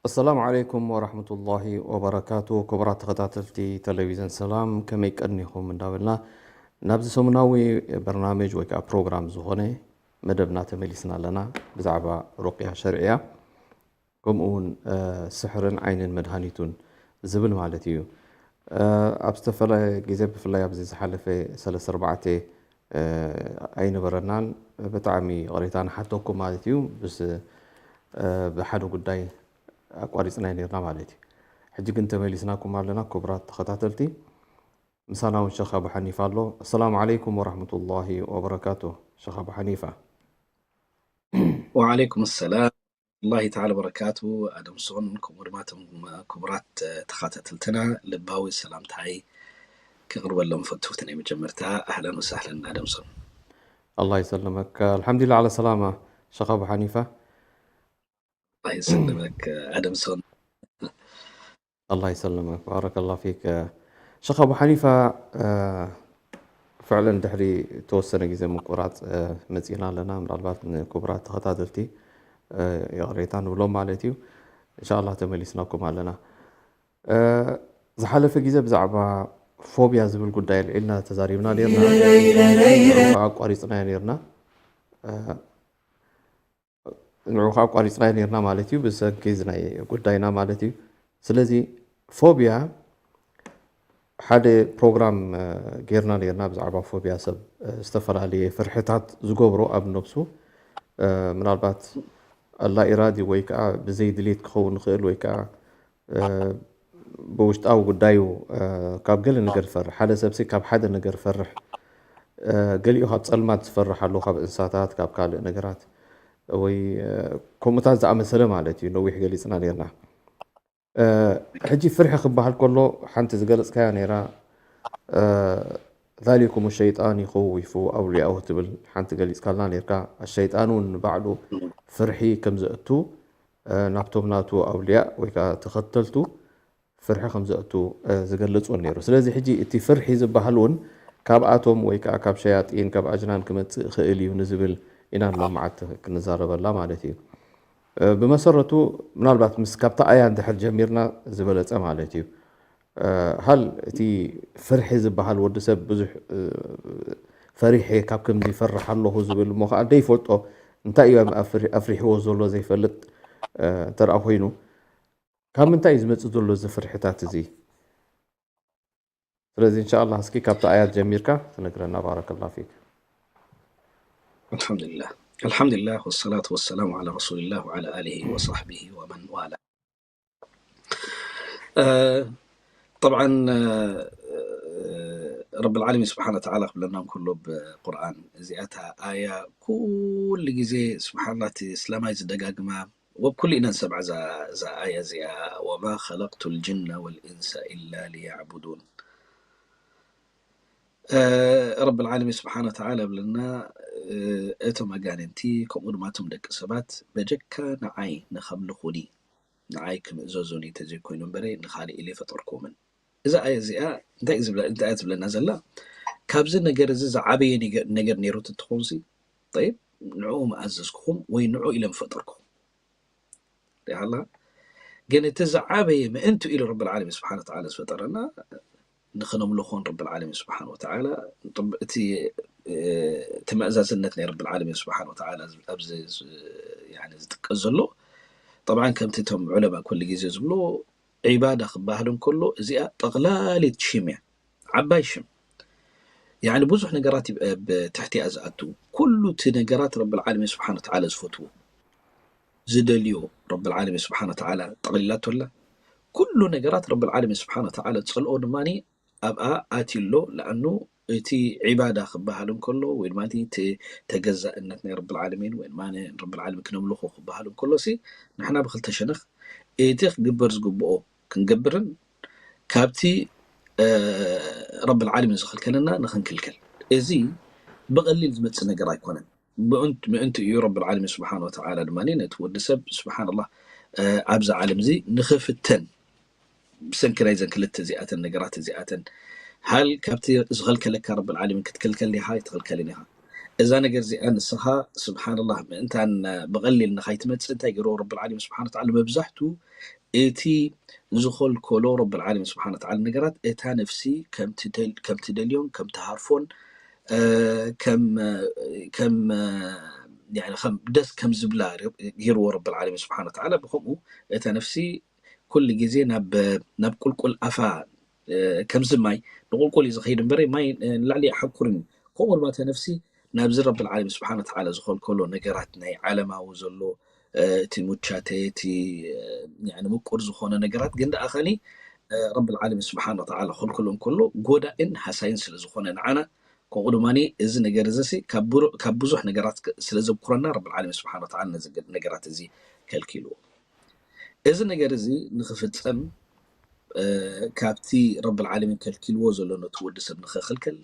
ኣሰላሙ ዓለይኩም ወራህመቱላሂ ወበረካቱ። ክቡራት ተኸታተልቲ ቴሌቪዥን ሰላም፣ ከመይ ቀኒኹም እንዳበልና ናብዚ ሰሙናዊ በርናሜጅ ወይ ከዓ ፕሮግራም ዝኾነ መደብና ተመሊስና ኣለና። ብዛዕባ ሩቅያ ሸርዕያ ከምኡ እውን ስሕርን ዓይንን መድሃኒቱን ዝብል ማለት እዩ። ኣብ ዝተፈላለየ ግዜ ብፍላይ ኣብዚ ዝሓለፈ ሰለስተ ኣርባዕተ ኣይነበረናን። ብጣዕሚ ይቕሬታ ንሓተኩም ማለት እዩ። ብስ ብሓደ ጉዳይ ኣቋሪፅና ነርና ማለት እዩ። ሕጂ ግን ተመሊስናኩም ኣለና ክቡራት ተኸታተልቲ። ምሳና እውን ሸኽ ኣቡ ሓኒፋ ኣሎ። ኣሰላሙ ዓለይኩም ወራህመቱላሂ ወበረካቱ። ሸኽ ኣቡ ሓኒፋ። ወዓለይኩም ሰላም ወራህመቱላሂ ተዓላ ወበረካቱ። ኣደምሶን ከምኡ ድማ እቶም ክቡራት ተኸታተልትና ልባዊ ሰላምታይ ክቕርበሎም ፈቱ። ናይ መጀመርታ ኣህለን ወሳህለን ኣደምሶን። ኣላህ ይሰልመክ። ኣልሓምዱሊላህ ዓላ ሰላማ ሸኽ ኣቡ ሓኒፋ። ኣላህ ይሰልመክ ኣደምሶን። ኣላህ ይሰልመክ ባረከላህ ፊክ። ሸኽ ኣቡ ሓኒፋ፣ ፍዕለን ድሕሪ ተወሰነ ግዜ ምቁራፅ መፂና ኣለና። ምናልባት ንክቡራት ተኸታተልቲ ይቕሬታ ንብሎም ማለት እዩ። እንሻላ ተመሊስናኩም ኣለና። ዝሓለፈ ግዜ ብዛዕባ ፎብያ ዝብል ጉዳይ ኣልዒልና ተዛሪብና ነርና። ኣቋሪፅናዮ ነርና። ንዑ ከዓ ኣቋሪፅናዮ ነርና ማለት እዩ፣ ብሰንኪ እዚ ናይ ጉዳይና ማለት እዩ። ስለዚ ፎብያ ሓደ ፕሮግራም ጌርና ነርና ብዛዕባ ፎብያ፣ ሰብ ዝተፈላለየ ፍርሕታት ዝገብሮ ኣብ ነብሱ፣ ምናልባት ኣላ ኢራዲ ወይ ከዓ ብዘይ ድሌት ክኸውን ይኽእል ወይ ከዓ ብውሽጣዊ ጉዳዩ ካብ ገለ ነገር ዝፈርሕ፣ ሓደ ሰብሲ ካብ ሓደ ነገር ዝፈርሕ፣ ገሊኡ ካብ ፀልማት ዝፈርሕ ኣሎ፣ ካብ እንስሳታት፣ ካብ ካልእ ነገራት ወይ ከምኡታት ዝኣመሰለ ማለት እዩ። ነዊሕ ገሊፅና ነርና። ሕጂ ፍርሒ ክበሃል ከሎ ሓንቲ ዝገለፅካያ ነይራ፣ ዛሊኩም ሸይጣን ይኸዊፉ ኣውልያኡ ትብል ሓንቲ ገሊፅካልና ነርካ። ኣሸይጣን እውን ንባዕሉ ፍርሒ ከም ዘእቱ ናብቶም ናቱ ኣውልያ ወይ ከዓ ተኸተልቱ ፍርሒ ከም ዘእቱ ዝገልፅ እውን ነይሩ። ስለዚ ሕጂ እቲ ፍርሒ ዝበሃል እውን ካብኣቶም ወይ ከዓ ካብ ሸያጢን ካብ ኣጅናን ክመፅእ ይኽእል እዩ ንዝብል ኢና ንሎማዓት ክንዛረበላ ማለት እዩ። ብመሰረቱ ምናልባት ምስ ካብታ ኣያ እንድሕር ጀሚርና ዝበለፀ ማለት እዩ። ሃል እቲ ፍርሒ ዝበሃል ወዲ ሰብ ብዙሕ ፈሪሐ ካብ ከምዚ ይፈርሕ ኣለኹ ዝብል እሞ ከዓ ደይፈልጦ እንታይ እዩ ኣፍሪሕዎ ዘሎ ዘይፈልጥ እንተደኣ ኮይኑ ካብ ምንታይ እዩ ዝመፅእ ዘሎ እዚ ፍርሕታት እዚ? ስለዚ እንሻላ እስኪ ካብቲ ኣያት ጀሚርካ ትነግረና። ባረከላ ፊክ። الحمد لله الحمد لله والصلاة والسلام على رسول الله وعلى آله وصحبه ومن والاه طبعا رب العالمين سبحانه وتعالى ክብለና እንከሎ ብቁርኣን እዚኣታ ኣያ ኩሉ ግዜ ስብሓንላ እቲ እስላማይ ዝደጋግማ ወብ ኩሉ ኢና ንሰምዓ እዛ ኣያ እዚኣ وما خلقت الجن والإنس إلا ليعبدون ረብ العالمين ስብሓን ወተዓላ ብለና እቶም ኣጋንንቲ ከምኡ ድማ እቶም ደቂ ሰባት በጀካ ንዓይ ንኸምልኹኒ ንዓይ ክምእዘዙኒ ተዘይኮይኑ እምበረ ንኻልእ ኢለ ፈጠርኩምን። እዛ ኣያ እዚኣ እንታይ እያ ትብለና ዘላ? ካብዚ ነገር እዚ ዝዓበየ ነገር ነይሩ ትትኾንሲ ጠይብ ንዕኡ ምኣዘዝኩኹም ወይ ንዑ ኢለ ምፈጠርኩኹም። ሪኢኻ ኣለኻ? ግን እቲ ዝዓበየ ምእንቲ ኢሉ ረብል ዓለሚን ስብሓን ወተዓላ ዝፈጠረና ንኽነምልኾን ረብል ዓለሚን ስብሓን ወተዓላ እቲ ትመእዛዝነት ናይ ረብል ዓለሚን ስብሓን ወተዓላ ኣብዚ ዝጥቀስ ዘሎ ጠብዓን ከምቲ እቶም ዑለማ ኩሉ ግዜ ዝብሎ ዒባዳ ክበሃል እንከሎ እዚኣ ጠቕላሊት ሽም እያ፣ ዓባይ ሽም ያዕኒ ብዙሕ ነገራት ብትሕቲኣ ዝኣቱ ኩሉ እቲ ነገራት ረብል ዓለሚን ስብሓን ወተዓላ ዝፈትዎ ዝደልዮ ረብል ዓለሚን ስብሓን ወተዓላ ጠቕሊላቶ ኣላ። ኩሉ ነገራት ረብል ዓለሚን ስብሓን ወተዓላ ዝፀልኦ ድማ ኣብኣ ኣትዩ ኣሎ። ለኣኑ እቲ ዒባዳ ክበሃል እንከሎ ወይ ድማ እቲ ተገዛእነት ናይ ረብል ዓለሚን ወይ ድማ ንረብል ዓለሚን ክነምልኾ ክበሃል እንከሎ ሲ ንሕና ብክልተ ሸነኽ እቲ ክግበር ዝግብኦ ክንገብርን ካብቲ ረብል ዓለሚን ዝኽልከለና ንኽንክልከል እዚ ብቐሊል ዝመፅእ ነገር ኣይኮነን። ምእንቲ እዩ ረብል ዓለሚን ስብሓን ወተዓላ ድማ ነቲ ወዲ ሰብ ስብሓንላህ ኣብዚ ዓለም እዚ ንኽፍተን ብሰንኪ ናይዘን ክልተ እዚኣተን ነገራት እዚኣተን ሃል ካብቲ ዝኸልከለካ ረብል ዓለሚን ክትክልከል ዲኻ? ኣይትኽልከልን ኢኻ። እዛ ነገር እዚኣ ንስኻ ስብሓንላህ ምእንታን ብቐሊል ንኻይትመጽእ እንታይ ገይርዎ ረብል ዓለሚን ስብሓን ወተዓላ? መብዛሕቱ እቲ ዝኸልከሎ ረብል ዓለሚን ስብሓን ወተዓላ ነገራት እታ ነፍሲ ከም ትደል- ከም ትደልዮን ከም ትሃርፎን እ፣ ከም ከም ያኒ ከም ደስ ከም ዝብላ ገይርዎ ረብል ዓለሚን ስብሓን ወተዓላ። ብኸምኡ እታ ነፍሲ ኩሉ ግዜ ናብ ናብ ቁልቁል ኣፋ ከምዚ ማይ ንቁልቁል እዩ ዝኸይድ እምበረ ማይ ንላዕሊ ኣይሓኩርን እዩ። ከምኡ ድማ እታ ነፍሲ ናብዚ ረብል ዓለሚን ስብሓን ወተዓላ ዝኸልከሎ ነገራት ናይ ዓለማዊ ዘሎ እቲ ሙቻተ እቲ ምቁር ዝኾነ ነገራት ግን ደኣ ኸኒ ረብል ዓለሚን ስብሓን ወተዓላ ከልክሎ እንከሎ ጎዳእን ሃሳይን ስለ ዝኾነ ንዓና ከምኡ ድማ እዚ ነገር እዚ ካብ ብዙሕ ነገራት ስለ ዘብኩረና ረብል ዓለሚን ስብሓን ወተዓላ ነዚ ነገራት እዚ ከልኪልዎ። እዚ ነገር እዚ ንክፍፀም ካብቲ ረብል ዓለሚን ከልኪልዎ ዘሎ ነቲ ወዲ ሰብ ንክኽልከል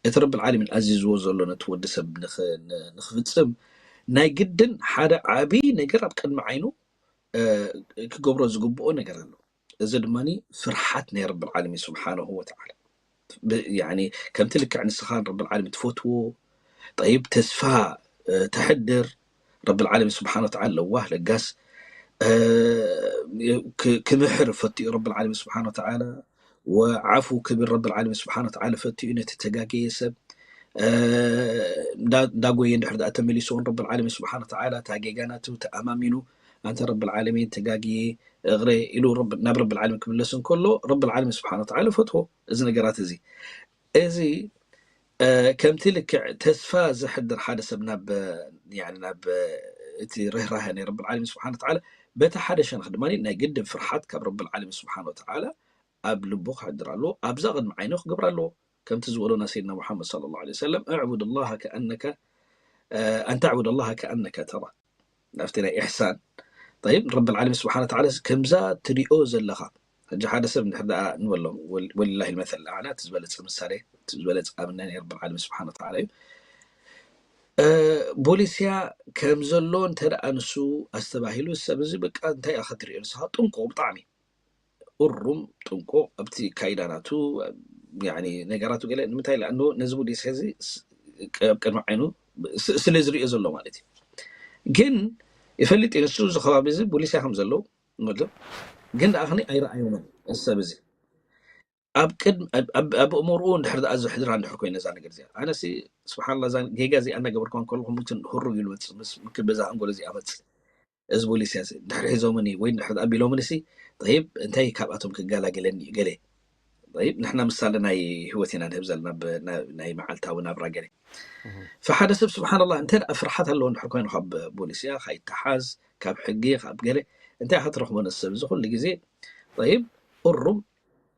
እቲ ረብል ዓለሚን ኣዚዝዎ ዘሎ ነቲ ወዲ ሰብ ንክፍፅም ናይ ግድን ሓደ ዓብዪ ነገር ኣብ ቅድሚ ዓይኑ ክገብሮ ዝግብኦ ነገር ኣሎ። እዚ ድማ ፍርሓት ናይ ረብል ዓለሚን ስብሓንሁ ወተዓላ። ከምቲ ልክዕ ንስኻ ንረብል ዓለሚን ትፈትዎ ጠይብ ተስፋ ተሕድር ረብል ዓለሚን ስብሓን ወተዓላ ለዋህ ለጋስ ክምሕር ፈትኡ ረብል ዓለሚን ስብሓን ወተዓላ ወዓፉ ክብል ረብል ዓለሚን ስብሓን ወተዓላ ፈትኡ ነቲ ተጋገየ ሰብ እንዳጎየ እንድሕር ደኣ ተመሊሱ እውን ረብል ዓለሚን ስብሓን ወተዓላ እታ ጌጋ ናቱ ተኣማሚኑ ኣንተ ረብል ዓለሚን ተጋግየ እግረ ኢሉ ናብ ረብል ዓለሚን ክምለስ እንከሎ ረብል ዓለሚን ስብሓን ወተዓላ ፈትዎ እዚ ነገራት እዚ እዚ ከምቲ ልክዕ ተስፋ ዘሕድር ሓደ ሰብ ናብ ናብ እቲ ርህራሀ ናይ ረብል ዓለሚን ስብሓን ወተዓላ በቲ ሓደ ሸነኽ ድማ ናይ ግድን ፍርሓት ካብ ረብል ዓለሚን ስብሓን ወተዓላ ኣብ ልቡ ክሕድር ኣለዎ ኣብዛ ቅድሚ ዓይኑ ክገብር ኣለዎ ከምቲ ዝበሎና ሰይድና ሙሓመድ صلى الله عليه وسلم اعبد الله كأنك أن تعبد الله كأنك تراه ናብቲ ናይ ኢሕሳን طيب ረብል ዓለሚን ስብሓን ወተዓላ ከምዛ ትሪኦ ዘለኻ ሕጂ ሓደ ሰብ እንድሕር ደኣ ንበሎም ወሊላሂ ልመሰል ኣዕላ እቲ ዝበለፀ ምሳሌ እቲ ዝበለፀ ኣብነት ናይ ረብል ዓለሚን ስብሓን ወተዓላ እዩ ቦሊስያ ከም ዘሎ እንተ ደኣ ንሱ ኣስተባሂሉ ሰብ እዚ በቃ እንታይ ኢኻ ትሪኦ ንስኻ ጥንቁቕ ብጣዕሚ እሩም ጥንቁቕ ኣብቲ ካይዳ ናቱ ነገራቱ ገለ ንምንታይ ለኣንዶ ነዚ ቡዲስ እዚ ኣብ ቅድሚ ዓይኑ ስለ ዝሪኦ ዘሎ ማለት እዩ ግን ይፈልጥ እዩ ንሱ እዚ ከባቢ እዚ ቡሊስያ ከም ዘለዉ ግን ደኣ ክኒ ኣይረኣዮምን እዚ ሰብ እዚ ኣብ ቅድሚ ኣብ ኣእምሮኡ እንድሕር ደኣ ዘሕድራ እንድሕር ኮይነ እዛ ነገር እዚኣ ኣነሲ ስብሓንላ እዛ ጌጋ እዚኣ እናገበርኳ ከለኹ ምክን ህሩግ ኢሉ መፅእ ምስ ምክን በዛ ኣንጎሎ እዚኣ መፅእ እዚ ፖሊሲ እዚ ድሕሪ ሒዞምኒ ወይ ድሕሪ ኣቢሎምኒ ሲ ጠይብ እንታይ ካብኣቶም ክገላግለኒ እዩ ገለ ጠይብ ንሕና ምሳለ ናይ ህይወት ኢና ንህብ ዘለና ናይ መዓልታዊ ናብራ ገለ ፈሓደ ሰብ ስብሓንላ እንተ ደኣ ፍርሓት ኣለዎ እንድሕር ኮይኑ ካብ ፖሊስያ ካይተሓዝ ካብ ሕጊ ካብ ገለ እንታይ ክትረኽቦ ነዚ ሰብ እዚ ኩሉ ግዜ ጠይብ እሩም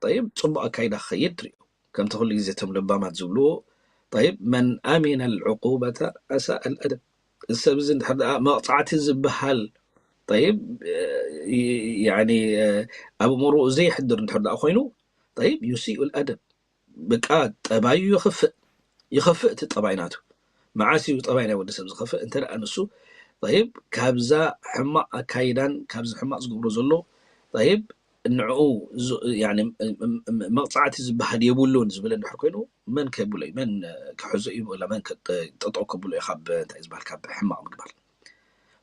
ጠይብ ፅቡቅ ኣካይዳ ክኸይድ ሪኦ ከምቲ ኩሉ ግዜ እቶም ለባማት ዝብልዎ طيب من أمن العقوبة أساء الأدب እዚ ሰብ እዚ እንድሕር ደኣ መቕፃዕቲ ዝበሃል طيب يعني ኣብ እምርኡ ዘይሕድር እንድሕር ደኣ ኮይኑ طيب يسيء الأدب በቃ ጠባዩ ይኽፍእ ይኸፍእ እቲ ጠባይ ናቱ መዓስ እዩ ጠባይ ናይ ወዲ ሰብ ዝኸፍእ እንተ ደኣ ንሱ طيب ካብዛ ሕማቕ ኣካይዳን ካብዚ ሕማቕ ዝገብሮ ዘሎ طيب ንዕኡ መቕፃዕቲ ዝበሃል የብሉን ዝብል እንድሕር ኮይኑ መን ከብሎ እዩ መን ክሕዞ እዩ ወላ መን ጠጠው ከብሎ እዩ ካብ እንታይ ዝበሃል ካብ ሕማቕ ምግባር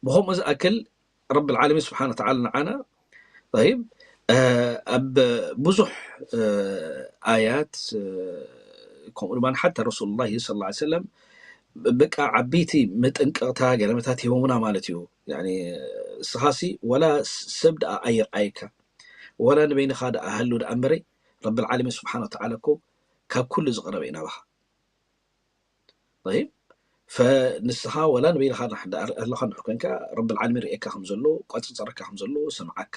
ብከምኡ ዝኣክል ረብ ልዓለሚን ስብሓን ወተዓላ ንዓና طيب ኣብ ብዙሕ ኣያት ከምኡ ድማ ሓታ ረሱሉላህ ስለ ላ ሰለም በቃ ዓበይቲ መጠንቀቕታ ገለመታት ሂቦምና ማለት እዩ እስኻሲ ወላ ሰብ ደኣ ኣይርኣየካ ወላ ንበይንኻ ደኣ ሃሉ ደኣ እምበረይ ረብ ልዓለሚን ስብሓን ወተዓላ እኮ ካብ ኩሉ ዝቐረበ እዩ ናባኻ طيب ፈንስኻ ወላ ንበይንኻ ኣለኻ እንድሕር ኮንካ ረብ ልዓለሚን ርእየካ ከም ዘሎ ቆፅፀረካ ከም ዘሎ ሰምዓካ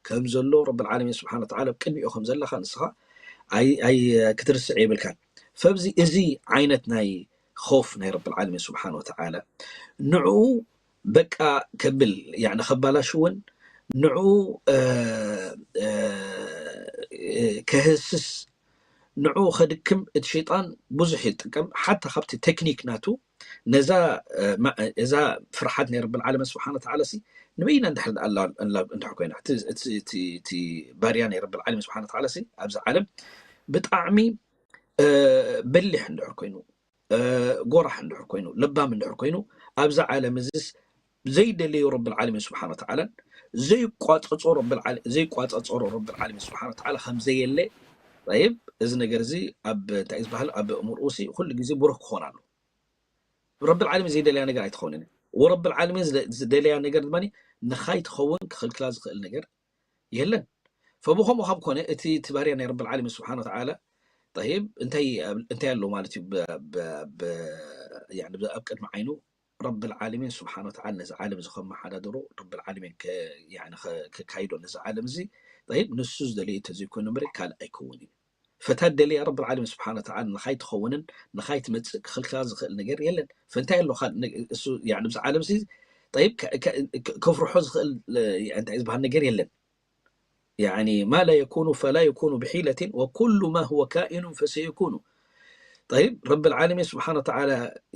ከም ዘሎ ረብ ልዓለሚን ስብሓን ወተዓላ ኣብ ቅድሚኡ ከም ዘለኻ ንስኻ ኣይ ኣይ ክትርስዕ የብልካን ፈብዚ እዚ ዓይነት ናይ ኾፍ ናይ ረብ ልዓለሚን ስብሓን ወተዓላ ንዕኡ በቃ ከብል ያኒ ከባላሽውን ንዑ ከህስስ ንዑ ከድክም እቲ ሸይጣን ብዙሕ ይጥቀም ሓታ ካብቲ ቴክኒክ ናቱ ነዛ እዛ ፍርሓት ናይ ረብል ዓለምን ስብሓን ወተዓላ ሲ ንበይና እንድሕር ኣላ እንድሕር ኮይና እቲ ባርያ ናይ ረብል ዓለምን ስብሓን ወተዓላ ሲ ኣብዚ ዓለም ብጣዕሚ እ፣ በሊሕ እንድሕር ኮይኑ፣ እ፣ ጎራሕ እንድሕር ኮይኑ፣ ለባም እንድሕር ኮይኑ፣ ኣብዛ ዓለም እዚስ ዘይደለዮ ረብል ዓለሚን ስብሓነ ወተዓላን ዘይቋጸጾ ረብል ዓለ-፣ ዘይቋጸጸሮ ረብል ዓለሚን ስብሓነ ወተዓላ ከም ዘየለ፣ ጠይብ፣ እዚ ነገር እዚ ኣብ፣ እንታይ እዩ ዝበሃል፣ ኣብ ኣእምሮኡ ሲ ኩሉ ግዜ ብሩህ ክኾን ኣሎ። ረብል ዓለሚን ዘይደለያ ነገር ኣይትኸውንን እያ። ወረብል ዓለሚን ዝደ-፣ ዝደለያ ነገር ድማ ንኻይትኸውን ክኽልክላ ዝኽእል ነገር የለን። ፈብኸምኡ ካብ ኮነ እቲ፣ እቲ ባርያ ናይ ረብል ዓለሚን ስብሓነ ወተዓላ፣ ጠይብ፣ እንታይ፣ እንታይ ኣሎ ማለት እዩ? ብ-፣ ብ-፣ ብ-፣ ያኒ፣ ኣብ ቅድሚ ዓይኑ ረብል ዓለሚን ስብሓነ ወተዓላ ነዚ ዓለም እዚ ከመሓዳድሮ፣ ረብል ዓለሚን ከ-፣ ያኒ፣ ከ-፣ ከካይዶ ነዚ ዓለም እዚ፣ ጠይብ፣ ንሱ ዝደለዮ እንተዘይኮይኑ እምበረ ካልእ ኣይከውንን እዩ። ፈታ ደለያ ረብል ዓለሚን ስብሓነ ወተዓላ ንኻይትኸውንን ንኻይትመጽእ ክኽልክላ ዝኽእል ነገር የለን። ፈንታይ ኣሎ? ካብ ነ-፣ እሱ፣ ያኒ፣ ብዚ ዓለም እዚ፣ ጠይብ፣ ከ-፣ ከ-፣ ከ-፣ ከፍርሖ ዝኽእል፣ እ፣ እንታይ ዝበሃል ነገር የለን። ያኒ፣ ማ ላ የኩኑ ፈላ የኩኑ ብሒለትን ወኩሉ ማ ሁወ ካኢኑን ፈሰየኩኑ። ጠይብ፣ ረብል ዓለሚን ስብሓነ ወተዓላ፣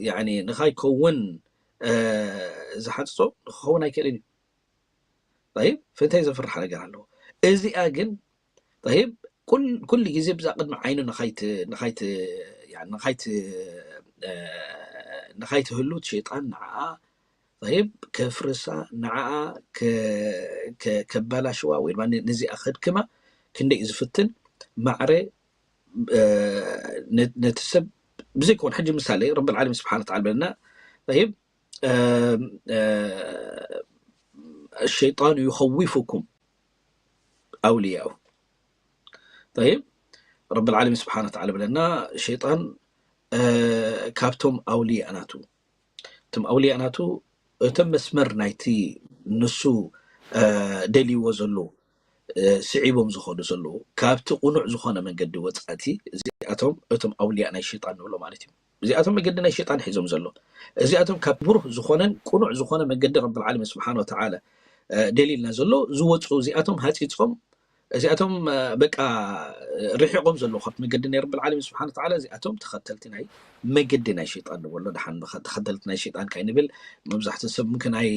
ያኒ፣ ንኻይከውን፣ እ፣ ዝሓጽጾ ንክኸውን ኣይክእልን እዩ። ጠይብ፣ ፈንታይ ዘፍርሕ ነገር ኣለዎ? እዚኣ ግን፣ ጠይብ፣ ኩል-፣ ኩሉ ግዜ ብዛ ቅድሚ ዓይኑ ንኻይት-፣ ንኻይት-፣ ያኒ፣ ንኻይት-፣ እ፣ ንኻይትህሉ ሸይጣን ንዓኣ፣ ጠይብ፣ ከፍርሳ፣ ንዓኣ ከ-፣ ከ-፣ ከባላሽዋ ወይ ድማ ን-፣ ነዚኣ ከድክማ ክንደይ እዩ ዝፍትን። ማዕረ፣ እ፣ ነ-፣ ነቲ ሰብ ብዘይኮን ሕጂ ምሳሌ ረብል ዓለሚን ስብሓነ ወተዓላ በለና፣ ጠይብ፣ እ፣ እ፣ الشيطان يخوفكم أولياءه. ጠይብ፣ ረብል ዓለሚን ስብሓነ ወተዓላ በለና፣ ሸይጣን፣ እ፣ ካብቶም ኣውልያ ናቱ፣ እቶም ኣውልያ ናቱ፣ እቶም መስመር ናይቲ ንሱ፣ እ፣ ደልይዎ ዘሎ፣ እ፣ ስዒቦም ዝኸዱ ዘለዉ፣ ካብቲ ቅኑዕ ዝኾነ መንገዲ ወጻእቲ፣ እዚኣቶም እቶም ኣውልያ ናይ ሸይጣን ንብሎ ማለት እዩ። እዚኣቶም መገዲ ናይ ሸይጣን ሒዞም ዘሎ። እዚኣቶም ካብ ብሩህ ዝኾነን ቅኑዕ ዝኾነ መገዲ ረብል ዓለሚን ስብሓነ ወተዓላ፣ እ፣ ደልይልና ዘሎ ዝወጹ፣ እዚኣቶም ሃጺጾም፣ እዚኣቶም፣ እ፣ በቃ፣ እ፣ ርሒቖም ዘለዉ ካብቲ መገዲ ናይ ረብል ዓለሚን ስብሓነ ወተዓላ፣ እዚኣቶም ተኸተልቲ ናይ መገዲ ናይ ሸይጣን ንበሎ። ደሓን፣ ተኸ-፣ ተኸተልቲ ናይ ሸይጣን ካይንብል፣ መብዛሕትኡ ሰብ ምምክን ኣይ-፣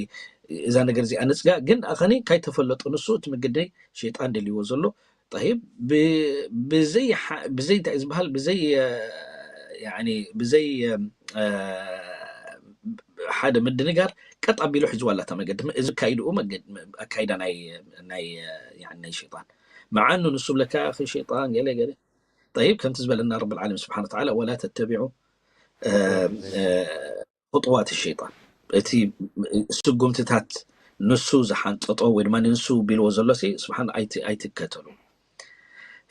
እዛ ነገር እዚኣ ነጽጋ፣ ግን ኣኸኒ ካይተፈለጡ ንሱ እቲ መገዲ ሸይጣን ደልይዎ ዘሎ፣ ጠይብ፣ ብ-፣ ብዘይ ሓ-፣ ብዘይ እንታይ እዩ ዝበሃል፣ ብዘይ፣ እ፣ ያኒ፣ ብዘይ፣ እ፣ ሓደ ምድንጋር ቀጥ ኣቢሉ ሒዝዋ ኣላ እታ መገዲ። እዚ ኣካይድኡ መገድ-፣ ኣካይዳ ናይ፣ ናይ፣ እ፣ ያኒ፣ ናይ ሸይጣን። መዓኑ ንሱ ብለካ፣ "ኣኺ ሸይጣን፣ ገለ፣ ገለ።" ጠይብ፣ ከምቲ ዝበለና ረብል ዓለሚን ስብሓነ ወተዓላ፣ "ወላ ተተቢዑ፣ እ፣ እ፣ ኹጥዋት ሸይጣን።" እቲ ስጉምትታት ንሱ ዝሓንጠጦ ወይ ድማ ንሱ ቢልዎ ዘሎ ሲ፣ ስብሓን፣ ኣይት-፣ ኣይትከተሉ።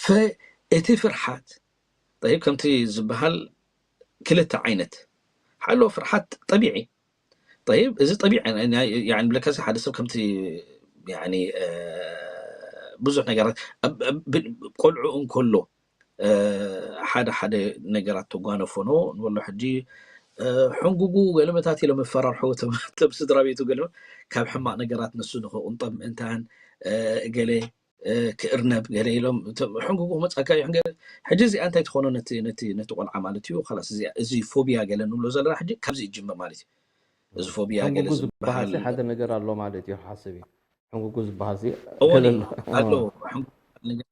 ፈ-፣ እቲ ፍርሓት፣ ጠይብ፣ ከምቲ ዝበሃል ክልተ ዓይነት ሓሎ ፍርሓት ጠቢዒ። ጠይብ፣ እዚ ጠቢዒ ናይ፣ ናይ፣ ያኒ፣ ብለካሲ ሓደ ሰብ ከምቲ፣ ያኒ፣ እ፣ ብዙሕ ነገራት ኣብ፣ ኣብ፣ ብ-፣ ቆልዑ እንከሎ፣ እ፣ ሓደ ሓደ ነገራት ተጓነፎ ኖ ንበሎ። ሕጂ፣ እ፣ ሕንጉጉ ገለመታት ኢሎም ይፈራርሑ፣ እቶም፣ እቶም ስድራ ቤቱ ገለ ካብ ሕማቕ ነገራት ንሱ ንኽቑንጠብ ምእንታን፣ እ፣ ገለ፣ እ፣ ክእርነብ ገለ ኢሎም፣ እቶም ሕንጉጉ ክመጻካ እዩ፣ ሕንገ-፣ ሕጂ እዚኣ እንታይ ትኾኖ ነቲ፣ ነቲ፣ ነቲ ቆልዓ ማለት እዩ። ኸላስ እዚኣ፣ እዚ ፎቢያ ገለ ንብሎ ዘለና ሕጂ ካብዚ ይጅምር ማለት እዩ። እዚ ፎቢያ ገለ ሕንጉጉ ዝበሃል ዝበሃል ሲ ሓደ ነገር ኣሎ ማለት እዩ፣ ሓስብ እዩ። ሕንጉጉ ዝበሃል ሲ እወ፣ ገለ ኣሎ። ኣሎ። ሕንጉጉ ነገር።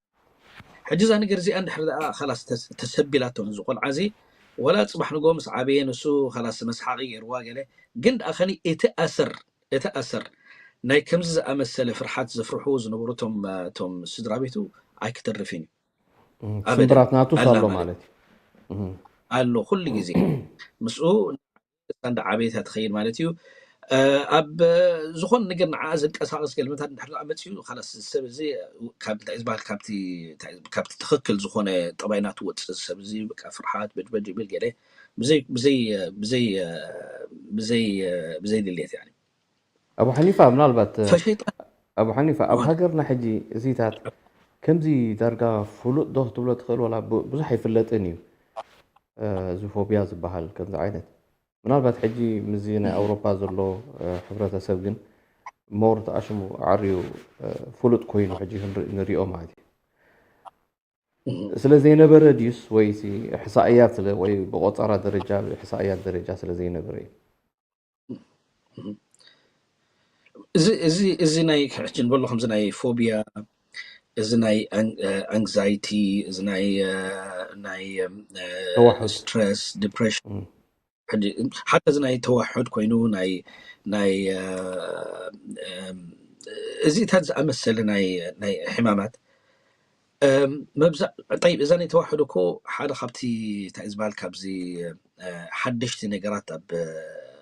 ሕጂ እዛ ነገር እዚኣ እንድሕር ደኣ ኸላስ ተስ-፣ ተሰቢላቶ ንዚ ቆልዓ እዚ፣ ወላ ጽባሕ ንግሆ ምስ ዓበየ ንሱ ኸላስ መስሓቂ ገይርዋ ገለ፣ ግን ደኣ ኸኒ እቲ ኣሰር፣ እቲ ኣሰር ናይ ከምዚ ዝኣመሰለ ፍርሓት ዘፍርሕዎ ዝነበሩ እቶም፣ እቶም ስድራ ቤቱ ኣይክተርፍን እዩ። እም፣ ኣበደን። ስምብራት ናቱስ ኣላ ኣሎ ማለት ማለት እዩ። እም። ኣሎ ኩሉ ግዜ። ምስኡ እሳ እንዳ ዓበየት እያ ትኸይድ ማለት እዩ። እ፣ ኣብ ዝኾነ ነገር ንዓኣ ዘንቀሳቕስ ገልመታት እንድሕር ደኣ መጺኡ፣ ኻላስ፣ እዚ ሰብ እዚ ካብ፣ እንታይ እዩ ዝበሃል፣ ካብቲ፣ እንታይ እዩ፣ ካብቲ ትኽክል ዝኾነ ጠባይ ናቱ ወጽእ፣ እዚ ሰብ እዚ በቃ ፍርሓት፣ በጅበጅ ይብል ገለ፣ ብዘይ፣ ብዘይ፣ ብዘይ፣ ብዘይ፣ ብዘይ ድልየት፣ ያኒ። ኣቡ ሓኒፋ፣ ምናልባት፣ ፈሸይጣን። ኣቡ ሓኒፋ፣ ኣብ እወ። ሃገርና ሕጂ እዚታት ከምዚ ዳርጋ ፍሉጥ ዶ ክትብሎ ትኽእል፣ ዋላ ብ-፣ ብዙሕ ኣይፍለጥን እዩ፣ እ፣ እዚ ፎቢያ ዝበሃል ከምዚ ዓይነት። ምናልባት ሕጂ ምስዚ ናይ ኣውሮፓ ዘሎ፣ እ፣ ሕብረተሰብ ግን ሞር ተኣሽሙ ኣዕርዩ፣ እ፣ ፍሉጥ ኮይኑ ሕጂ ክንርኢ-፣ ንሪኦ ማለት እዩ። እም። ስለ ዘይነበረ ድዩስ ወይሲ ኢሕሳእያት ስለ፣ ወይ ብቆጸራ ደረጃ፣ ብኢሕሳእያት ደረጃ ስለ ዘይነበረ እዩ? እም። እዚ፣ እዚ፣ እዚ ናይ ሕጂ ንበሎ ከምዚ ናይ ፎቢያ፣ እዚ ናይ ኣንግዛይቲ፣ እዚ ናይ ናይ ተዋሕድ። ስትረስ፣ ዲፕሬሽን፣ እም። ሕጂ ሓታ እዚ ናይ ተዋሕድ ኮይኑ ናይ ናይ እዚታት ዝኣመሰለ ናይ ናይ ሕማማት መብዛዕ ጠይብ እዛ ናይ ተዋሕዶ እኮ ሓደ ካብቲ እንታይ ዝበሃል ካብዚ ሓደሽቲ ነገራት ኣብ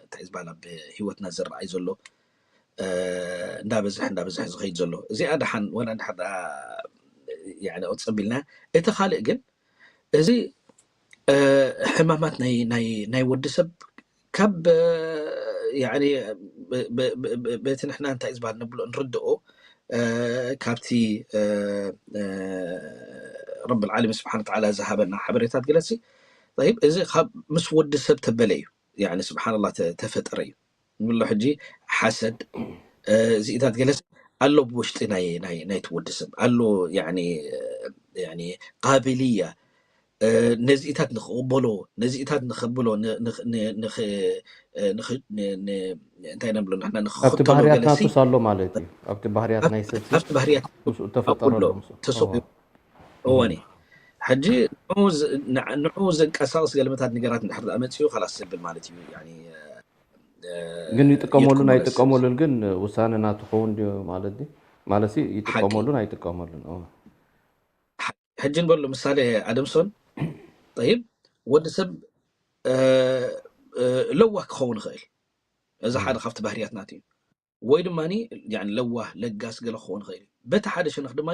እንታይ ዝበሃል ኣብ ህይወትና ዝረኣይ ዘሎ እንዳበዝሕ እንዳበዝሕ ዝኸይድ ዘሎ እዚኣ ደሓን ወላ እንድሕር ደኣ ጸቢልና እቲ ካልእ ግን እዚ ሕማማት ናይ ናይ ናይ ወዲ ሰብ ካብ በቲ ንሕና እንታይ ዝበሃል ንብሎ ንርድኦ ካብቲ ረብ ዓለሚን ስብሓን ተዓላ ዝሃበና ሓበሬታት ግለሲ ይብ እዚ ካብ ምስ ወዲ ሰብ ተበለ እዩ ስብሓንላ ተፈጠረ እዩ ንብሎ ሕጂ ሓሰድ እዚኢታት ገለሲ ኣሎ ብውሽጢ ናይ ናይ ናይቲ ወዲ ሰብ ኣሎ ቃቢልያ ነዚኢታት ንክቕበሎ ነዚኢታት ንክብሎ እንታይ ነብሎ ንሕና ኣብቲ ንክኽተሎ ባህርያት ገለሲ ናቱስ ኣሎ ማለት እዩ። ኣብቲ ባህርያት ናይ ሰብሲ ኣብቲ ባህርያት ምስኡ ተፈጠረሉ ኣሎ ምስኡ። ተሰቂሉ እወኒ ሕጂ ንዑ ዝ- ንዕ- ንዑ ዘንቀሳቕስ ገልመታት ነገራት እንድሕር ደኣ መፅኡ ካላስ ዘብል ማለት እዩ ያኒ ግን ይጥቀመሉን የድክሞ ኣይጥቀመሉን ግን ውሳነ ናቱ ክኸውን ድዩ ማለት ድዩ? ማለት ይጥቀመሉን ኣይጥቀመሉን። ኦ። ሕጂ ንበሉ ምሳሌ ኣደምሶን ጠይብ ወዲ ሰብ ለዋህ ክኸውን ይኽእል እዚ ሓደ ካብቲ ባህርያት ናት እዩ ወይ ድማ ለዋህ ለጋስ ገለ ክኸውን ይኽእል እዩ በቲ ሓደ ሸነኽ ድማ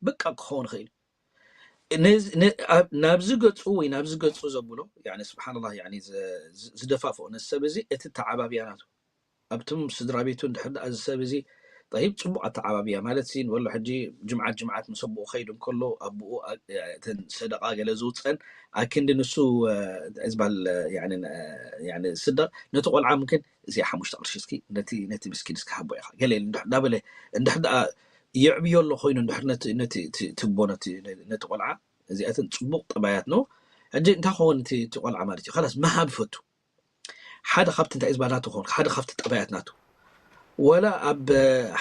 በቃ ክኸውን ይኽእል እዩ ናብዚ ገፁ ወይ ናብዚ ገፁ ዘብሎ ስብሓንላ ዝደፋፍኦ ነዚ ሰብ እዚ እቲ ተዓባብያ ናቱ ኣብቶም ስድራ ቤቱ እንድሕር ደኣ እዚ ሰብ እዚ ጠይብ ፅቡቅ ኣተዓባብያ ማለት ሲ ንበሎ ሕጂ ጅምዓት ጅምዓት ምስ ኣቦኡ ከይዱ እንከሎ ኣቦኡ እተን ሰደቃ ገለ ዝውፀን ኣክንዲ ንሱ ዝበሃል ስደቅ ነቲ ቆልዓ ምክን እዚ ሓሙሽተ ቅርሺ እስኪ ነቲ ምስኪን እስኪ ሃቦ ኢኻ ገለ እንዳበለ እንድሕር ደኣ የዕብዮ ኣሎ ኮይኑ እንድሕር ነቲ ትቦ ነቲ ቆልዓ እዚኣተን ፅቡቅ ጠባያት ነው ሕጂ እንታይ ክኸውን እቲ ቆልዓ ማለት እዩ ካላስ መሃብ ፈቱ ሓደ ካብቲ እንታይ ዝበሃል ናቱ ክኸውን ሓደ ካብቲ ጠባያት ናቱ ወላ ኣብ